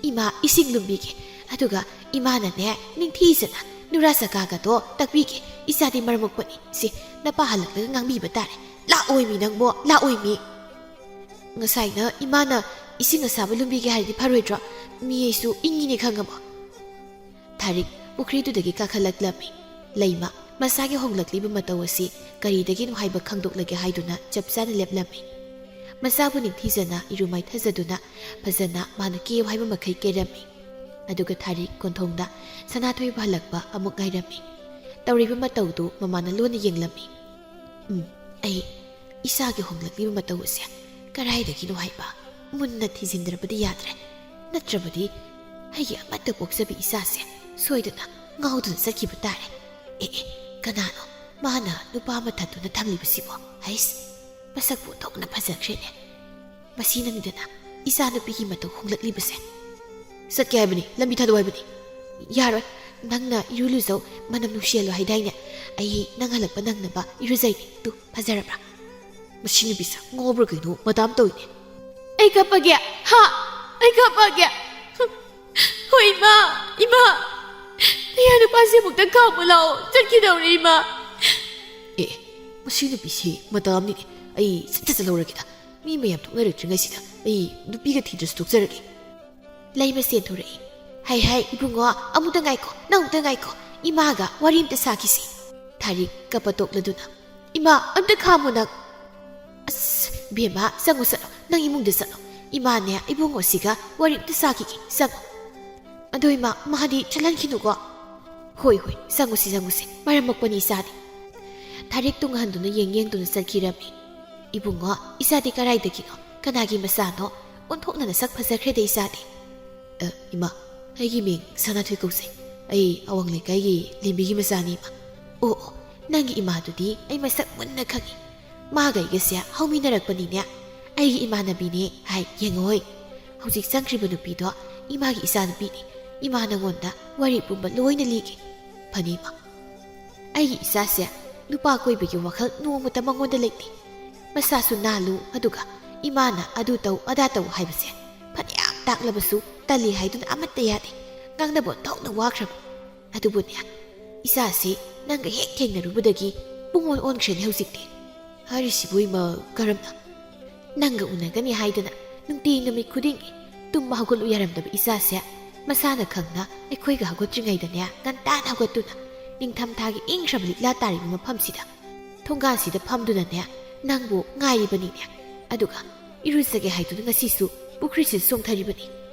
ꯏꯃꯥ ꯏꯁꯤꯡ ꯂꯨꯝꯕꯤꯒꯦ꯫ ꯑꯗꯨꯒ ꯏꯃꯥꯅꯅꯦ ꯅꯤꯡꯊꯤꯖꯅ ꯅꯨꯔꯥ ꯆꯀꯥꯒꯗꯣ ꯇꯛꯄꯤꯒꯦ꯫ ꯏꯆꯥꯗꯤ ꯃꯔꯝ ꯃꯣꯛꯄꯅꯤ꯫ ꯁꯦ, ꯅꯄꯥ ꯍꯜꯂꯛꯂꯒ ꯉꯥꯡꯕꯤꯕ ꯇꯥꯔꯦ꯫ ꯂꯥꯛꯑꯣꯏꯃꯤ ꯅꯪꯕꯣ, ꯂꯥꯛꯑꯣꯏꯃꯤ꯫ ꯉꯁꯥꯏꯅ ꯏꯃꯥꯅ ꯏꯁꯤꯡ ꯑꯁꯥꯕ ꯂꯨꯝꯕꯤꯒꯦ ꯍꯥꯏꯔꯗꯤ ꯐꯔꯣꯏꯗ꯭ꯔꯣ? ꯃꯤ ꯑꯩꯁꯨ ꯏꯪꯉꯤꯅꯦ ꯈꯪꯉꯕꯣ"꯫ ꯊꯥꯔꯤꯛ ꯄꯨꯈ꯭ꯔꯤꯗꯨꯗꯒꯤ ꯀꯥꯈꯠꯂꯛꯂꯝꯃꯤ꯫ ꯂꯩꯃ ꯃꯁꯥꯒꯤ ꯍꯣꯡꯂꯛꯂꯤꯕ ꯃꯇꯧ ꯑꯁꯤ ꯀꯔꯤꯗꯒꯤꯅꯣ ꯍꯥꯏꯕ ꯈꯪꯗꯣꯛꯂꯒꯦ ꯍꯥꯏꯗꯨꯅ ꯆꯞ ꯆꯥꯅ ꯂꯦꯞꯂꯝꯃꯤ꯫ ꯃꯆꯥꯕꯨ ꯅꯤꯡꯊꯤꯖꯅ ꯏꯔꯨ ꯃꯥꯏꯊꯖꯗꯨꯅ ꯐꯖꯅ ꯃꯥꯅ ꯀꯦꯌꯨ ꯍꯥꯏꯕ ꯃꯈꯩ ꯀꯦꯔꯝꯃꯤ꯫ ꯑꯗꯨꯒ ꯊꯥꯔꯤꯛ ꯀꯣꯟꯊꯣꯡꯗ ꯁꯅꯥꯊꯣꯏꯕ ꯍꯜꯂꯛꯄ ꯑꯃꯨꯛ ꯉꯥꯏꯔꯝꯃꯤ꯫ ꯇꯧꯔꯤꯕ ꯃꯇꯧꯗꯨ ꯃꯃꯥꯅ ꯂꯣꯟꯅ ꯌꯦꯡꯂꯝꯃꯤ꯫ "ꯎꯝ, ꯑꯩ ꯏꯆꯥꯒꯤ ꯍꯣꯡꯂꯛꯂꯤꯕ ꯃꯇꯧ ꯑꯁꯦ ꯀꯗꯥꯏꯗꯒꯤꯅꯣ ꯍꯥꯏꯕ ꯃꯨꯟꯅ ꯊꯤꯖꯤꯟꯗ꯭ꯔꯕꯗꯤ ꯌꯥꯗ꯭ꯔꯦ꯫ ꯅꯠꯇ꯭ꯔꯕꯗꯤ ꯑꯩꯒꯤ ꯑꯃꯠꯇ ꯄꯣꯛꯆꯕꯤ ꯏꯆꯥꯁꯦ ꯁꯣꯏꯗꯅ ꯉꯥꯎꯗꯨꯅ ꯆꯠꯈꯤꯕ ꯇꯥꯔꯦ꯫ ꯑꯦ, ꯑꯦ, ꯀꯅꯥꯅꯣ ꯃꯥꯅ ꯅꯨꯄꯥ ꯑꯃ ꯊꯠꯇꯨꯅ ꯊꯝꯂꯤꯕꯁꯤꯕꯣ? ꯍꯩꯁ, ꯃꯁꯛꯄꯨ ꯑꯣꯟꯊꯣꯛꯅ ꯐꯖꯈ꯭ꯔꯦꯅꯦ꯫ ꯃꯁꯤꯅꯅꯤꯗꯅ ꯏꯆꯥꯅꯨꯄꯤꯒꯤ ꯃꯇꯧ ꯍꯣꯡꯂꯛꯂꯤꯕꯁꯦ꯫ ꯆꯠꯀꯦ ꯍꯥꯏꯕꯅꯤ, ꯂꯝꯕꯤ ꯊꯥꯗꯣꯛ ꯍꯥꯏꯕꯅꯤ꯫" "ꯌꯥꯔꯣꯏ, ꯅꯪꯅ ꯏꯔꯨ ꯂꯨꯖꯧ, ꯃꯅꯝ ꯅꯨꯡꯁꯤꯍꯜꯂꯣ ꯍꯥꯏꯗꯥꯏꯅꯦ? ꯑꯩ ꯅꯪ ꯍꯜꯂꯛꯄ ꯅꯪꯅꯕ ꯏꯔꯨꯖꯩꯅꯦ꯫ ꯇꯨ, ꯐꯖꯔꯕ꯭ꯔꯥ?" "ꯃꯁꯤ ꯅꯨꯄꯤꯁꯦ ꯉꯥꯎꯕ꯭ꯔꯥ ꯀꯩꯅꯣ, ꯃꯗꯥꯝ ꯇꯧꯏꯅꯦ꯫" "ꯑꯩ ꯀꯞꯄꯒꯦ, ꯍꯥ? ꯑꯩ ꯀꯞꯄꯒꯦ꯫ ꯍꯣꯏ, ꯏꯃꯥ, ꯏꯃꯥ, ꯅꯌꯥ ꯅꯨꯄꯥꯁꯦ ꯑꯃꯨꯛꯇ ꯈꯥꯝꯃꯨ ꯂꯥꯛꯑꯣ, ꯆꯠꯈꯤꯗꯧꯔꯦ, ꯏꯃꯥ꯫" "ꯑꯦ, ꯃꯁꯤ ꯅꯨꯄꯤꯁꯤ ꯃꯗꯥꯝꯅꯤꯅꯦ꯫ ꯑꯩ ꯁꯠ ꯁꯠ ꯆꯠꯍꯧꯔꯒꯦꯗ꯫ ꯃꯤ ꯃꯌꯥꯝ ꯊꯣꯛꯅꯔꯛꯇ꯭ꯔꯤꯉꯩꯁꯤꯗ ꯑꯩ ꯅꯨꯄꯤꯒ ꯊꯤꯗ꯭ꯔꯁꯨ ꯊꯣꯛꯆꯔꯒꯦ꯫" ꯂꯩꯃ ꯆꯦꯟꯊꯣꯔꯛꯏ꯫ "ꯍꯩ, ꯍꯩ, ꯏꯕꯨꯡꯉꯣ, ꯑꯃꯨꯛꯇ ꯉꯥꯏꯈꯣ, ꯅꯪ ꯑꯃꯨꯛꯇ ꯉꯥꯏꯈꯣ꯫ ꯏꯃꯥꯒ ꯋꯥꯔꯤ ꯑꯃꯇ ꯁꯥꯈꯤꯁꯤ꯫" ꯊꯥꯔꯤꯛ ꯀꯞꯄ ꯇꯣꯛꯂꯗꯨꯅ, "ꯏꯃꯥ, ꯑꯝꯇ ꯈꯥꯝꯃꯨ ꯅꯪ꯫" "ꯑꯁ, ꯕꯦꯝꯃ, ꯆꯪꯉꯨ ꯆꯠꯂꯣ, ꯅꯪ ꯏꯃꯨꯡꯗ ꯆꯠꯂꯣ꯫ ꯏꯃꯥꯅꯦ ꯏꯕꯨꯡꯉꯣꯁꯤꯒ ꯋꯥꯔꯤ ꯑꯝꯇ ꯁꯥꯈꯤꯒꯦ, ꯆꯪꯉꯨ꯫" "ꯑꯗꯣ ꯏꯃꯥ, ꯃꯥꯗꯤ ꯆꯠꯍꯟꯈꯤꯅꯨꯀꯣ꯫" "ꯍꯣꯏ, ꯍꯣꯏ, ꯆꯪꯉꯨꯁꯤ, ꯆꯪꯉꯨꯁꯤ, ꯃꯔꯝ ꯃꯣꯛꯄꯅꯤ ꯏꯆꯥꯗꯤ꯫" ꯊꯥꯔꯤꯛ ꯇꯨꯡꯍꯟꯗꯨꯅ ꯌꯦꯡ ꯌꯦꯡꯗꯨꯅ ꯆꯠꯈꯤꯔꯝꯃꯤ꯫ "ꯏꯕꯨꯡꯉꯣ, ꯏꯆꯥꯗꯤ ꯀꯗꯥꯏꯗꯒꯤꯅꯣ? ꯀꯅꯥꯒꯤ ꯃꯆꯥꯅꯣ? ꯑꯣꯟꯊꯣꯛꯅ ꯅꯁꯛ ꯐꯖꯈ꯭ꯔꯦꯗ ꯏꯆꯥꯗꯤ꯫" "ꯑ, ꯏꯃꯥ, ꯑꯩꯒꯤ ꯃꯤꯡ ꯁꯅꯥꯊꯣꯏ ꯀꯧꯖꯩ꯫ ꯑꯩ ꯑꯋꯥꯡ ꯂꯩꯀꯥꯏꯒꯤ ꯂꯦꯝꯕꯤꯒꯤ ꯃꯆꯥꯅꯤ, ꯏꯃꯥ꯫" "ꯑꯣ, ꯑꯣ, ꯅꯪꯒꯤ ꯏꯃꯥꯗꯨꯗꯤ ꯑꯩ ꯃꯁꯛ ꯃꯨꯟꯅ ꯈꯪꯏ꯫ ꯃꯥꯒ ꯑꯩꯒꯁꯦ ꯍꯧꯃꯤꯟꯅꯔꯛꯄꯅꯤꯅꯦ꯫ ꯑꯩꯒꯤ ꯏꯃꯥꯟꯅꯕꯤꯅꯦ ꯍꯥꯏ, ꯌꯦꯡꯉꯣꯏ꯫ ꯍꯧꯖꯤꯛ ꯆꯪꯈ꯭ꯔꯤꯕ ꯅꯨꯄꯤꯗꯣ ꯏꯃꯥꯒꯤ ꯏꯆꯥꯅꯨꯄꯤꯅꯤ꯫ ꯏꯃꯥ ꯅꯉꯣꯟꯗ ꯋꯥꯔꯤ ꯄꯨꯝꯕ ꯂꯣꯏꯅ ꯂꯤꯒꯦ꯫ ꯐꯅꯤ, ꯏꯃꯥ꯫ ꯑꯩꯒꯤ ꯏꯆꯥꯁꯦ ꯅꯨꯄꯥ ꯀꯣꯏꯕꯒꯤ ꯋꯥꯈꯜ ꯅꯣꯡꯃꯇ ꯃꯉꯣꯟꯗ ꯂꯩꯇꯦ꯫ ꯃꯁꯥꯁꯨ ꯅꯥꯜꯂꯨ, ꯑꯗꯨꯒ ꯏꯃꯥꯅ ꯑꯗꯨ ꯇꯧ, ꯑꯗꯥ ꯇꯧ ꯍꯥꯏꯕꯁꯦ ꯐꯅꯌꯥꯝ ꯇꯥꯛꯂꯕꯁꯨ ꯇꯜꯂꯤ ꯍꯥꯏꯗꯨꯅ ꯑꯃꯠꯇ ꯌꯥꯗꯦ꯫ ꯉꯥꯡꯅꯕ ꯑꯣꯟꯊꯣꯛꯅ ꯋꯥꯈ꯭ꯔꯕ꯫ ꯑꯗꯨꯕꯨꯅꯦ, ꯏꯆꯥꯁꯤ ꯅꯪꯒ ꯍꯦꯛ ꯊꯦꯡꯅꯔꯨꯕꯗꯒꯤ ꯄꯨꯡꯑꯣꯟ ꯑꯣꯟꯈ꯭ꯔꯦꯅꯦ ꯍꯧꯖꯤꯛꯇꯤ꯫" "ꯍꯥꯏꯔꯤꯁꯤꯕꯨ, ꯏꯃꯥ, ꯀꯔꯝꯅ?" "ꯅꯪꯒ ꯎꯅꯒꯅꯤ ꯍꯥꯏꯗꯅ ꯅꯨꯡꯇꯤ ꯅꯨꯃꯤꯠ ꯈꯨꯗꯤꯡꯒꯤ ꯇꯨꯝꯕ ꯍꯧꯒꯠꯂꯨ ꯌꯥꯔꯝꯗꯕ ꯏꯆꯥꯁꯦ ꯃꯁꯥꯅ ꯈꯪꯅ ꯑꯩꯈꯣꯏꯒ ꯍꯧꯒꯠꯇ꯭ꯔꯤꯉꯩꯗꯅꯦ ꯉꯟꯇꯥꯅ ꯍꯧꯒꯠꯇꯨꯅ ꯅꯤꯡꯊꯝꯊꯥꯒꯤ ꯏꯪꯈ꯭ꯔꯕ ꯂꯤꯛꯂꯥ ꯇꯥꯔꯤꯕ ꯃꯐꯝꯁꯤꯗ ꯊꯣꯡꯒꯥꯟꯁꯤꯗ ꯐꯝꯗꯨꯅꯅꯦ ꯅꯪꯕꯨ ꯉꯥꯏꯔꯤꯕꯅꯤꯅꯦ꯫ ꯑꯗꯨꯒ ꯏꯔꯨꯖꯒꯦ ꯍꯥꯏꯗꯨꯅ ꯉꯁꯤꯁꯨ ꯄꯨꯈ꯭ꯔꯤꯁꯤ ꯆꯣꯡꯊꯔꯤꯕꯅꯤ꯫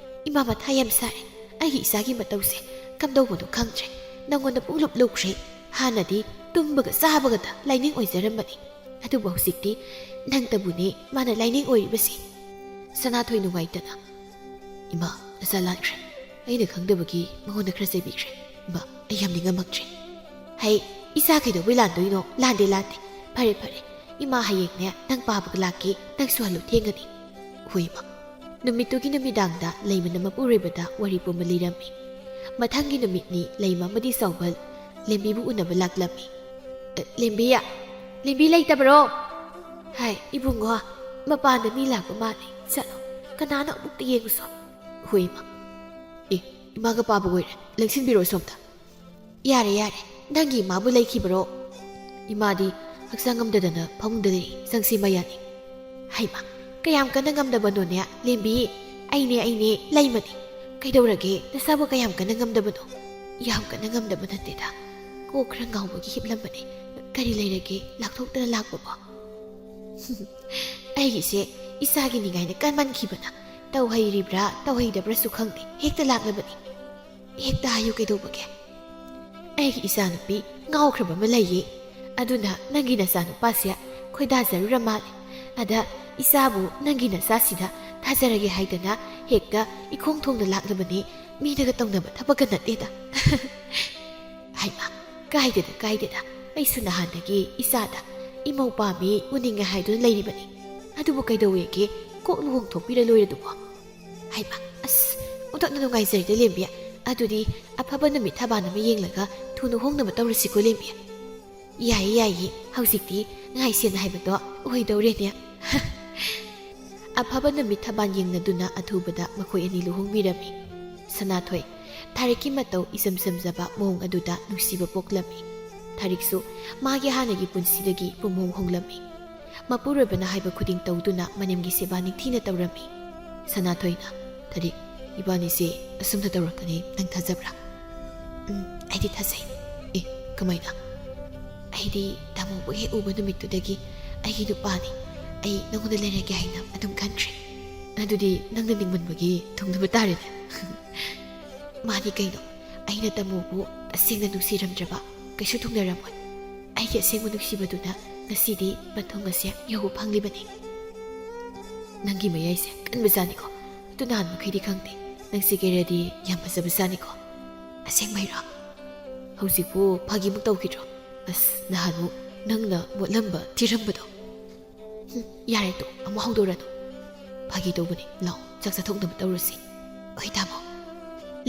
ꯏꯃꯥ, ꯃꯊꯥ ꯌꯥꯝ ꯁꯥꯔꯦ꯫ ꯑꯩꯒꯤ ꯏꯆꯥꯒꯤ ꯃꯇꯧꯁꯦ ꯀꯝꯗꯧꯕꯅꯣ ꯈꯪꯗ꯭ꯔꯦ꯫ ꯅꯪꯉꯣꯟꯗ ꯄꯨꯡꯂꯨꯞ ꯂꯨꯞꯈ꯭ꯔꯦ꯫ ꯍꯥꯟꯅꯗꯤ ꯇꯨꯝꯕꯒ ꯆꯥꯕꯒꯗ ꯂꯥꯏꯅꯤꯡ ꯑꯣꯏꯖꯔꯝꯕꯅꯤ꯫ ꯑꯗꯨꯕꯨ ꯍꯧꯖꯤꯛꯇꯤ ꯅꯪꯇꯕꯨꯅꯦ ꯃꯥꯅ ꯂꯥꯏꯅꯤꯡ ꯑꯣꯏꯔꯤꯕꯁꯦ꯫ ꯁꯅꯥꯊꯣꯏ ꯅꯨꯡꯉꯥꯏꯇꯅ, "ꯏꯃꯥ, ꯅꯆꯥ ꯂꯥꯟꯈ꯭ꯔꯦ꯫ ꯑꯩꯅ ꯈꯪꯗꯕꯒꯤ ꯃꯉꯣꯟꯗ ꯈꯔ ꯆꯩꯕꯤꯈ꯭ꯔꯦ꯫ ꯏꯃꯥ, ꯑꯩ ꯌꯥꯝ ꯅꯤꯡꯉꯝꯃꯛꯇ꯭ꯔꯦ꯫" "ꯍꯩ, ꯏꯆꯥ ꯀꯩꯗꯧꯕꯩ ꯂꯥꯟꯗꯣꯏꯅꯣ? ꯂꯥꯟꯗꯦ, ꯂꯥꯟꯗꯦ꯫ ꯐꯔꯦ, ꯐꯔꯦ꯫ ꯏꯃꯥ ꯍꯌꯦꯡꯅꯦ ꯅꯪ ꯄꯥꯕꯒ ꯂꯥꯛꯀꯦ, ꯅꯪ ꯁꯨꯍꯜꯂꯨ, ꯊꯦꯡꯉꯅꯤ꯫" "ꯍꯣꯏ, ꯏꯃꯥ꯫" ꯅꯨꯃꯤꯠꯇꯨꯒꯤ ꯅꯨꯃꯤꯗꯥꯡꯗ ꯂꯩꯃꯅ ꯃꯄꯨꯔꯣꯏꯕꯗ ꯋꯥꯔꯤ ꯄꯨꯝꯕ ꯂꯤꯔꯝꯃꯤ꯫ ꯃꯊꯪꯒꯤ ꯅꯨꯃꯤꯠꯅꯤ ꯂꯩꯃ ꯑꯃꯗꯤ ꯆꯥꯎꯕꯜ ꯂꯦꯝꯕꯤꯕꯨ ꯎꯅꯕ ꯂꯥꯛꯂꯝꯃꯤ꯫ "ꯑ, ꯂꯦꯝꯕꯤ, ꯂꯦꯝꯕꯤ ꯂꯩꯇꯕ꯭ꯔꯣ?" "ꯍꯥꯏ, ꯏꯕꯨꯡꯉꯣ, ꯃꯄꯥꯟꯗ ꯃꯤ ꯂꯥꯛꯄ ꯃꯥꯜꯂꯤ꯫ ꯆꯠꯂꯣ, ꯀꯅꯥꯅꯣ ꯑꯃꯨꯛꯇ ꯌꯦꯡꯉꯨꯁꯣ꯫" "ꯍꯣꯏ, ꯏꯃꯥ꯫" "ꯑꯦ, ꯏꯃꯥꯒ ꯄꯥꯕ ꯑꯣꯏꯔꯦ, ꯂꯦꯡꯁꯤꯟꯕꯤꯔꯛꯑꯣ ꯁꯣꯝꯗ꯫" "ꯌꯥꯔꯦ, ꯌꯥꯔꯦ, ꯅꯪꯒꯤ ꯏꯃꯥꯕꯨ ꯂꯩꯈꯤꯕꯔꯣ?" "ꯏꯃꯥꯗꯤ ꯍꯛꯆꯥꯡ ꯉꯝꯗꯗꯅ ꯐꯃꯨꯡꯗ ꯂꯩ, ꯆꯪꯁꯤ ꯃꯌꯥꯅꯤ꯫" "ꯍꯩꯃꯥ, ꯀꯌꯥꯝ ꯀꯟꯅ ꯉꯝꯗꯕꯅꯣꯅꯦ, ꯂꯦꯝꯕꯤ?" "ꯑꯩꯅꯦ, ꯑꯩꯅꯦ, ꯂꯩꯃꯅꯤ꯫" "ꯀꯩꯗꯧꯔꯒꯦ, ꯅꯁꯥꯕꯨ ꯀꯌꯥꯝ ꯀꯟꯅ ꯉꯝꯗꯕꯅꯣ?" "ꯌꯥꯝ ꯀꯟꯅ ꯉꯝꯗꯕ ꯅꯠꯇꯦꯗ, ꯀꯣꯛ ꯈꯔ ꯉꯥꯎꯕꯒꯤ ꯍꯤꯞꯂꯝꯕꯅꯦ꯫ ꯀꯔꯤ ꯂꯩꯔꯒꯦ, ꯂꯥꯛꯊꯣꯛꯇꯅ ꯂꯥꯛꯄꯕꯣ?" "ꯑꯩꯒꯤꯁꯦ ꯏꯆꯥꯒꯤ ꯅꯤꯡꯉꯥꯏꯅ ꯀꯟꯃꯟꯈꯤꯕꯅ, ꯇꯧꯍꯩꯔꯤꯕ꯭ꯔꯥ ꯇꯧꯍꯩꯗꯕ꯭ꯔꯥꯁꯨ ꯈꯪꯗꯦ, ꯍꯦꯛꯇ ꯂꯥꯛꯂꯕꯅꯤ꯫" "ꯍꯦꯛꯇ ꯍꯥꯏꯌꯨ, ꯀꯩꯗꯧꯕꯒꯦ?" "ꯑꯩꯒꯤ ꯏꯆꯥꯅꯨꯄꯤ ꯉꯥꯎꯈ꯭ꯔꯕ ꯑꯃ ꯂꯩꯌꯦ꯫ ꯑꯗꯨꯅ ꯅꯪꯒꯤ ꯅꯆꯥꯅꯨꯄꯥꯁꯦ ꯈꯣꯏꯗꯥꯖꯔꯨꯔ ꯃꯥꯜꯂꯦ꯫ ꯑꯗ ꯏꯆꯥꯕꯨ ꯅꯪꯒꯤ ꯅꯆꯥꯁꯤꯗ ꯊꯥꯖꯔꯒꯦ ꯍꯥꯏꯗꯅ ꯍꯦꯛꯇ ꯏꯈꯣꯡ ꯊꯣꯡꯅ ꯂꯥꯛꯂꯕꯅꯤ꯫ ꯃꯤꯅꯒ ꯇꯧꯅꯕ ꯊꯕꯛꯀ ꯅꯠꯇꯦꯗ꯫" "ꯍꯩꯃꯥ, ꯀꯥꯏꯗꯦꯗ, ꯀꯥꯏꯗꯦꯗ꯫ ꯑꯩꯁꯨ ꯅꯍꯥꯟꯗꯒꯤ ꯏꯆꯥꯗ ꯏꯃꯧ ꯄꯥꯝꯃꯤ, ꯎꯅꯤꯡꯉꯦ ꯍꯥꯏꯗꯨꯅ ꯂꯩꯔꯤꯕꯅꯤ꯫ ꯑꯗꯨꯕꯨ ꯀꯩꯗꯧꯋꯦꯒꯦ? ꯀꯣꯛ ꯂꯨꯍꯣꯡꯊꯣꯛꯄꯤꯔ ꯂꯣꯏꯔꯗꯨꯕꯣ꯫" "ꯍꯩꯃꯥ, ꯑꯁ, ꯑꯣꯟꯊꯣꯛꯅ ꯅꯨꯡꯉꯥꯏꯖꯔꯦꯗ, ꯂꯦꯝꯕꯤ꯫ ꯑꯗꯨꯗꯤ ꯑꯐꯕ ꯅꯨꯃꯤꯠ ꯊꯕꯥꯟ ꯑꯃ ꯌꯦꯡꯂꯒ ꯊꯨꯅ ꯍꯣꯡꯅꯕ ꯇꯧꯔꯁꯤꯀꯣ, ꯂꯦꯝꯕꯤ꯫" "ꯌꯥꯏꯌꯦ, ꯌꯥꯏꯌꯦ, ꯍꯧꯖꯤꯛꯇꯤ ꯉꯥꯏꯁꯦꯟ ꯍꯥꯏꯕꯗꯣ ꯑꯣꯏꯗꯧꯔꯦꯅꯦ꯫" ꯑꯐꯕ ꯅꯨꯃꯤꯠ ꯊꯕꯥꯟ ꯌꯦꯡꯅꯗꯨꯅ ꯑꯊꯨꯕꯗ ꯃꯈꯣꯏ ꯑꯅꯤ ꯂꯨꯍꯣꯡꯕꯤꯔꯝꯃꯤ꯫ ꯁꯅꯥꯊꯣꯏ, ꯊꯥꯔꯤꯛꯀꯤ ꯃꯇꯧ ꯏꯆꯝ ꯆꯝꯖꯕ ꯃꯑꯣꯡ ꯑꯗꯨꯗ ꯅꯨꯡꯁꯤꯕ ꯄꯣꯛꯂꯝꯃꯤ꯫ ꯊꯥꯔꯤꯛꯁꯨ ꯃꯥꯒꯤ ꯍꯥꯟꯅꯒꯤ ꯄꯨꯟꯁꯤꯗꯒꯤ ꯄꯨꯝꯍꯣꯡ ꯍꯣꯡꯂꯝꯃꯤ꯫ ꯃꯄꯨꯔꯣꯏꯕꯅ ꯍꯥꯏꯕ ꯈꯨꯗꯤꯡ ꯇꯧꯗꯨꯅ ꯃꯅꯦꯝꯒꯤ ꯁꯦꯕꯥ ꯅꯤꯡꯊꯤꯅ ꯇꯧꯔꯝꯃꯤ꯫ ꯁꯅꯥꯊꯣꯏꯅ, "ꯊꯥꯔꯤꯛ, ꯏꯕꯥꯅꯤꯁꯦ ꯑꯁꯨꯝꯅ ꯇꯧꯔꯛꯀꯅꯤ ꯅꯪ ꯊꯥꯖꯕ꯭ꯔꯥ?" "ꯎꯝ, ꯑꯩꯗꯤ ꯊꯥꯖꯩ꯫" "ꯑꯦ, ꯀꯃꯥꯏꯅ?" "ꯑꯩꯗꯤ ꯇꯥꯃꯣꯕꯨ ꯍꯦꯛ ꯎꯕ ꯅꯨꯃꯤꯠꯇꯨꯗꯒꯤ ꯑꯩꯒꯤ ꯅꯨꯄꯥꯅꯤ, ꯑꯩ ꯅꯉꯣꯟꯗ ꯂꯩꯔꯒꯦ ꯍꯥꯏꯅ ꯑꯗꯨꯝ ꯈꯟꯈ꯭ꯔꯦ꯫ ꯑꯗꯨꯗꯤ ꯅꯪꯅ ꯅꯤꯡꯃꯟꯕꯒꯤ ꯊꯨꯡꯅꯕ ꯇꯥꯔꯦꯅꯦ꯫ ꯃꯥꯅꯤ ꯀꯩꯅꯣ, ꯑꯩꯅ ꯇꯥꯃꯣꯕꯨ ꯇꯁꯦꯡꯅ ꯅꯨꯡꯁꯤꯔꯝꯗ꯭ꯔꯕ ꯀꯩꯁꯨ ꯊꯨꯡꯅꯔꯝꯃꯣꯏ꯫ ꯑꯩꯒꯤ ꯑꯁꯦꯡꯕ ꯅꯨꯡꯁꯤꯕꯗꯨꯅ ꯉꯁꯤꯗꯤ ꯃꯊꯨꯡ ꯑꯁꯦ ꯌꯧꯕ ꯐꯪꯂꯤꯕꯅꯤ꯫ ꯅꯪꯒꯤ ꯃꯌꯥꯏꯁꯦ ꯀꯟꯕꯖꯥꯠꯅꯤꯀꯣ꯫ ꯑꯗꯨ ꯅꯍꯥꯟ ꯃꯈꯩꯗꯤ ꯈꯪꯗꯦ꯫ ꯅꯪꯁꯤ ꯀꯦꯔꯗꯤ ꯌꯥꯝ ꯐꯖꯕꯖꯥꯠꯅꯤꯀꯣ꯫ ꯑꯁꯦꯡꯕꯩꯔꯣ? ꯍꯧꯖꯤꯛꯄꯨ ꯐꯥꯒꯤꯃꯨꯛ ꯇꯧꯈꯤꯗ꯭ꯔꯣ? ꯑꯁ, ꯅꯍꯥꯟꯃꯨꯛ ꯅꯪꯅ ꯃꯣꯠꯂꯝꯕ ꯊꯤꯔꯝꯕꯗꯣ꯫ ꯍꯨꯝ, ꯌꯥꯔꯦ ꯇꯣ, ꯑꯃꯨꯛ ꯍꯧꯗꯣꯔꯅꯨ꯫ ꯐꯥꯒꯤ ꯇꯧꯕꯅꯦ, ꯂꯥꯛꯑꯣ, ꯆꯥꯛ ꯆꯥꯊꯣꯛꯅꯕ ꯇꯧꯔꯁꯤ꯫ ꯍꯣꯏ ꯇꯥꯃꯣ꯫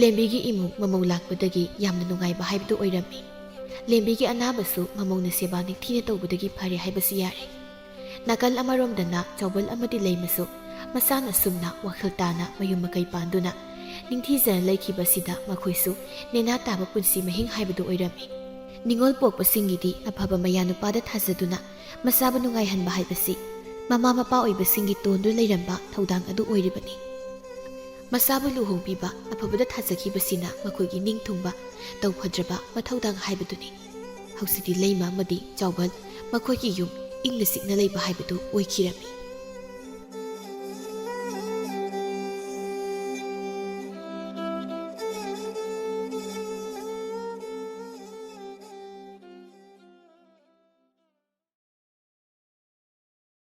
ꯂꯦꯝꯕꯤꯒꯤ ꯏꯃꯨꯡ ꯃꯃꯧ ꯂꯥꯛꯄꯗꯒꯤ ꯌꯥꯝꯅ ꯅꯨꯡꯉꯥꯏꯕ ꯍꯥꯏꯕꯗꯨ ꯑꯣꯏꯔꯝꯃꯤ꯫ ꯂꯦꯝꯕꯤꯒꯤ ꯑꯅꯥꯕꯁꯨ ꯃꯃꯧꯅ ꯁꯦꯕꯥ ꯅꯤꯡꯊꯤꯅ ꯇꯧꯕꯗꯒꯤ ꯐꯔꯦ ꯍꯥꯏꯕꯁꯤ ꯌꯥꯔꯦ꯫ ꯅꯥꯀꯜ ꯑꯃꯔꯣꯝꯗꯅ ꯆꯥꯎꯕꯜ ꯑꯃꯗꯤ ꯂꯩꯃꯁꯨ ꯃꯁꯥꯅ ꯁꯨꯝꯅ ꯋꯥꯈꯜ ꯇꯥꯅ ꯃꯌꯨꯝ ꯃꯀꯩ ꯄꯥꯟꯗꯨꯅ ꯅꯤꯡꯊꯤꯖꯅ ꯂꯩꯈꯤꯕꯁꯤꯗ ꯃꯈꯣꯏꯁꯨ ꯅꯦꯅꯥ ꯇꯥꯕ ꯄꯨꯟꯁꯤ ꯃꯍꯤꯡ ꯍꯥꯏꯕꯗꯨ ꯑꯣꯏꯔꯝꯃꯤ꯫ ꯅꯤꯉꯣꯜ ꯄꯣꯛꯄꯁꯤꯡꯒꯤꯗꯤ ꯑꯐꯕ ꯃꯌꯥ ꯅꯨꯄꯥꯗ ꯊꯥꯖꯗꯨꯅ ꯃꯆꯥꯕꯨ ꯅꯨꯡꯉꯥꯏꯍꯟꯕ ꯍꯥꯏꯕꯁꯤ ꯃꯃꯥ ꯃꯄꯥ ꯑꯣꯏꯕꯁꯤꯡꯒꯤ ꯇꯣꯟꯗꯨ ꯂꯩꯔꯝꯕ ꯊꯧꯗꯥꯡ ꯑꯗꯨ ꯑꯣꯏꯔꯤꯕꯅꯤ꯫ ꯃꯆꯥꯕꯨ ꯂꯨꯍꯣꯡꯕꯤꯕ ꯑꯐꯕꯗ ꯊꯥꯖꯈꯤꯕꯁꯤꯅ ꯃꯈꯣꯏꯒꯤ ꯅꯤꯡꯊꯨꯡꯕ ꯇꯧꯐꯗ꯭ꯔꯕ ꯃꯊꯧꯗꯥꯡ ꯍꯥꯏꯕꯗꯨꯅꯤ꯫ ꯍꯧꯖꯤꯛꯇꯤ ꯂꯩꯃ ꯑꯃꯗꯤ ꯆꯥꯎꯕꯜ ꯃꯈꯣꯏꯒꯤ ꯌꯨꯝ ꯏꯪꯅ ꯆꯤꯛꯅ ꯂꯩꯕ ꯍꯥꯏꯕꯗꯨ ꯑꯣꯏꯈꯤꯔꯝꯃꯤ꯫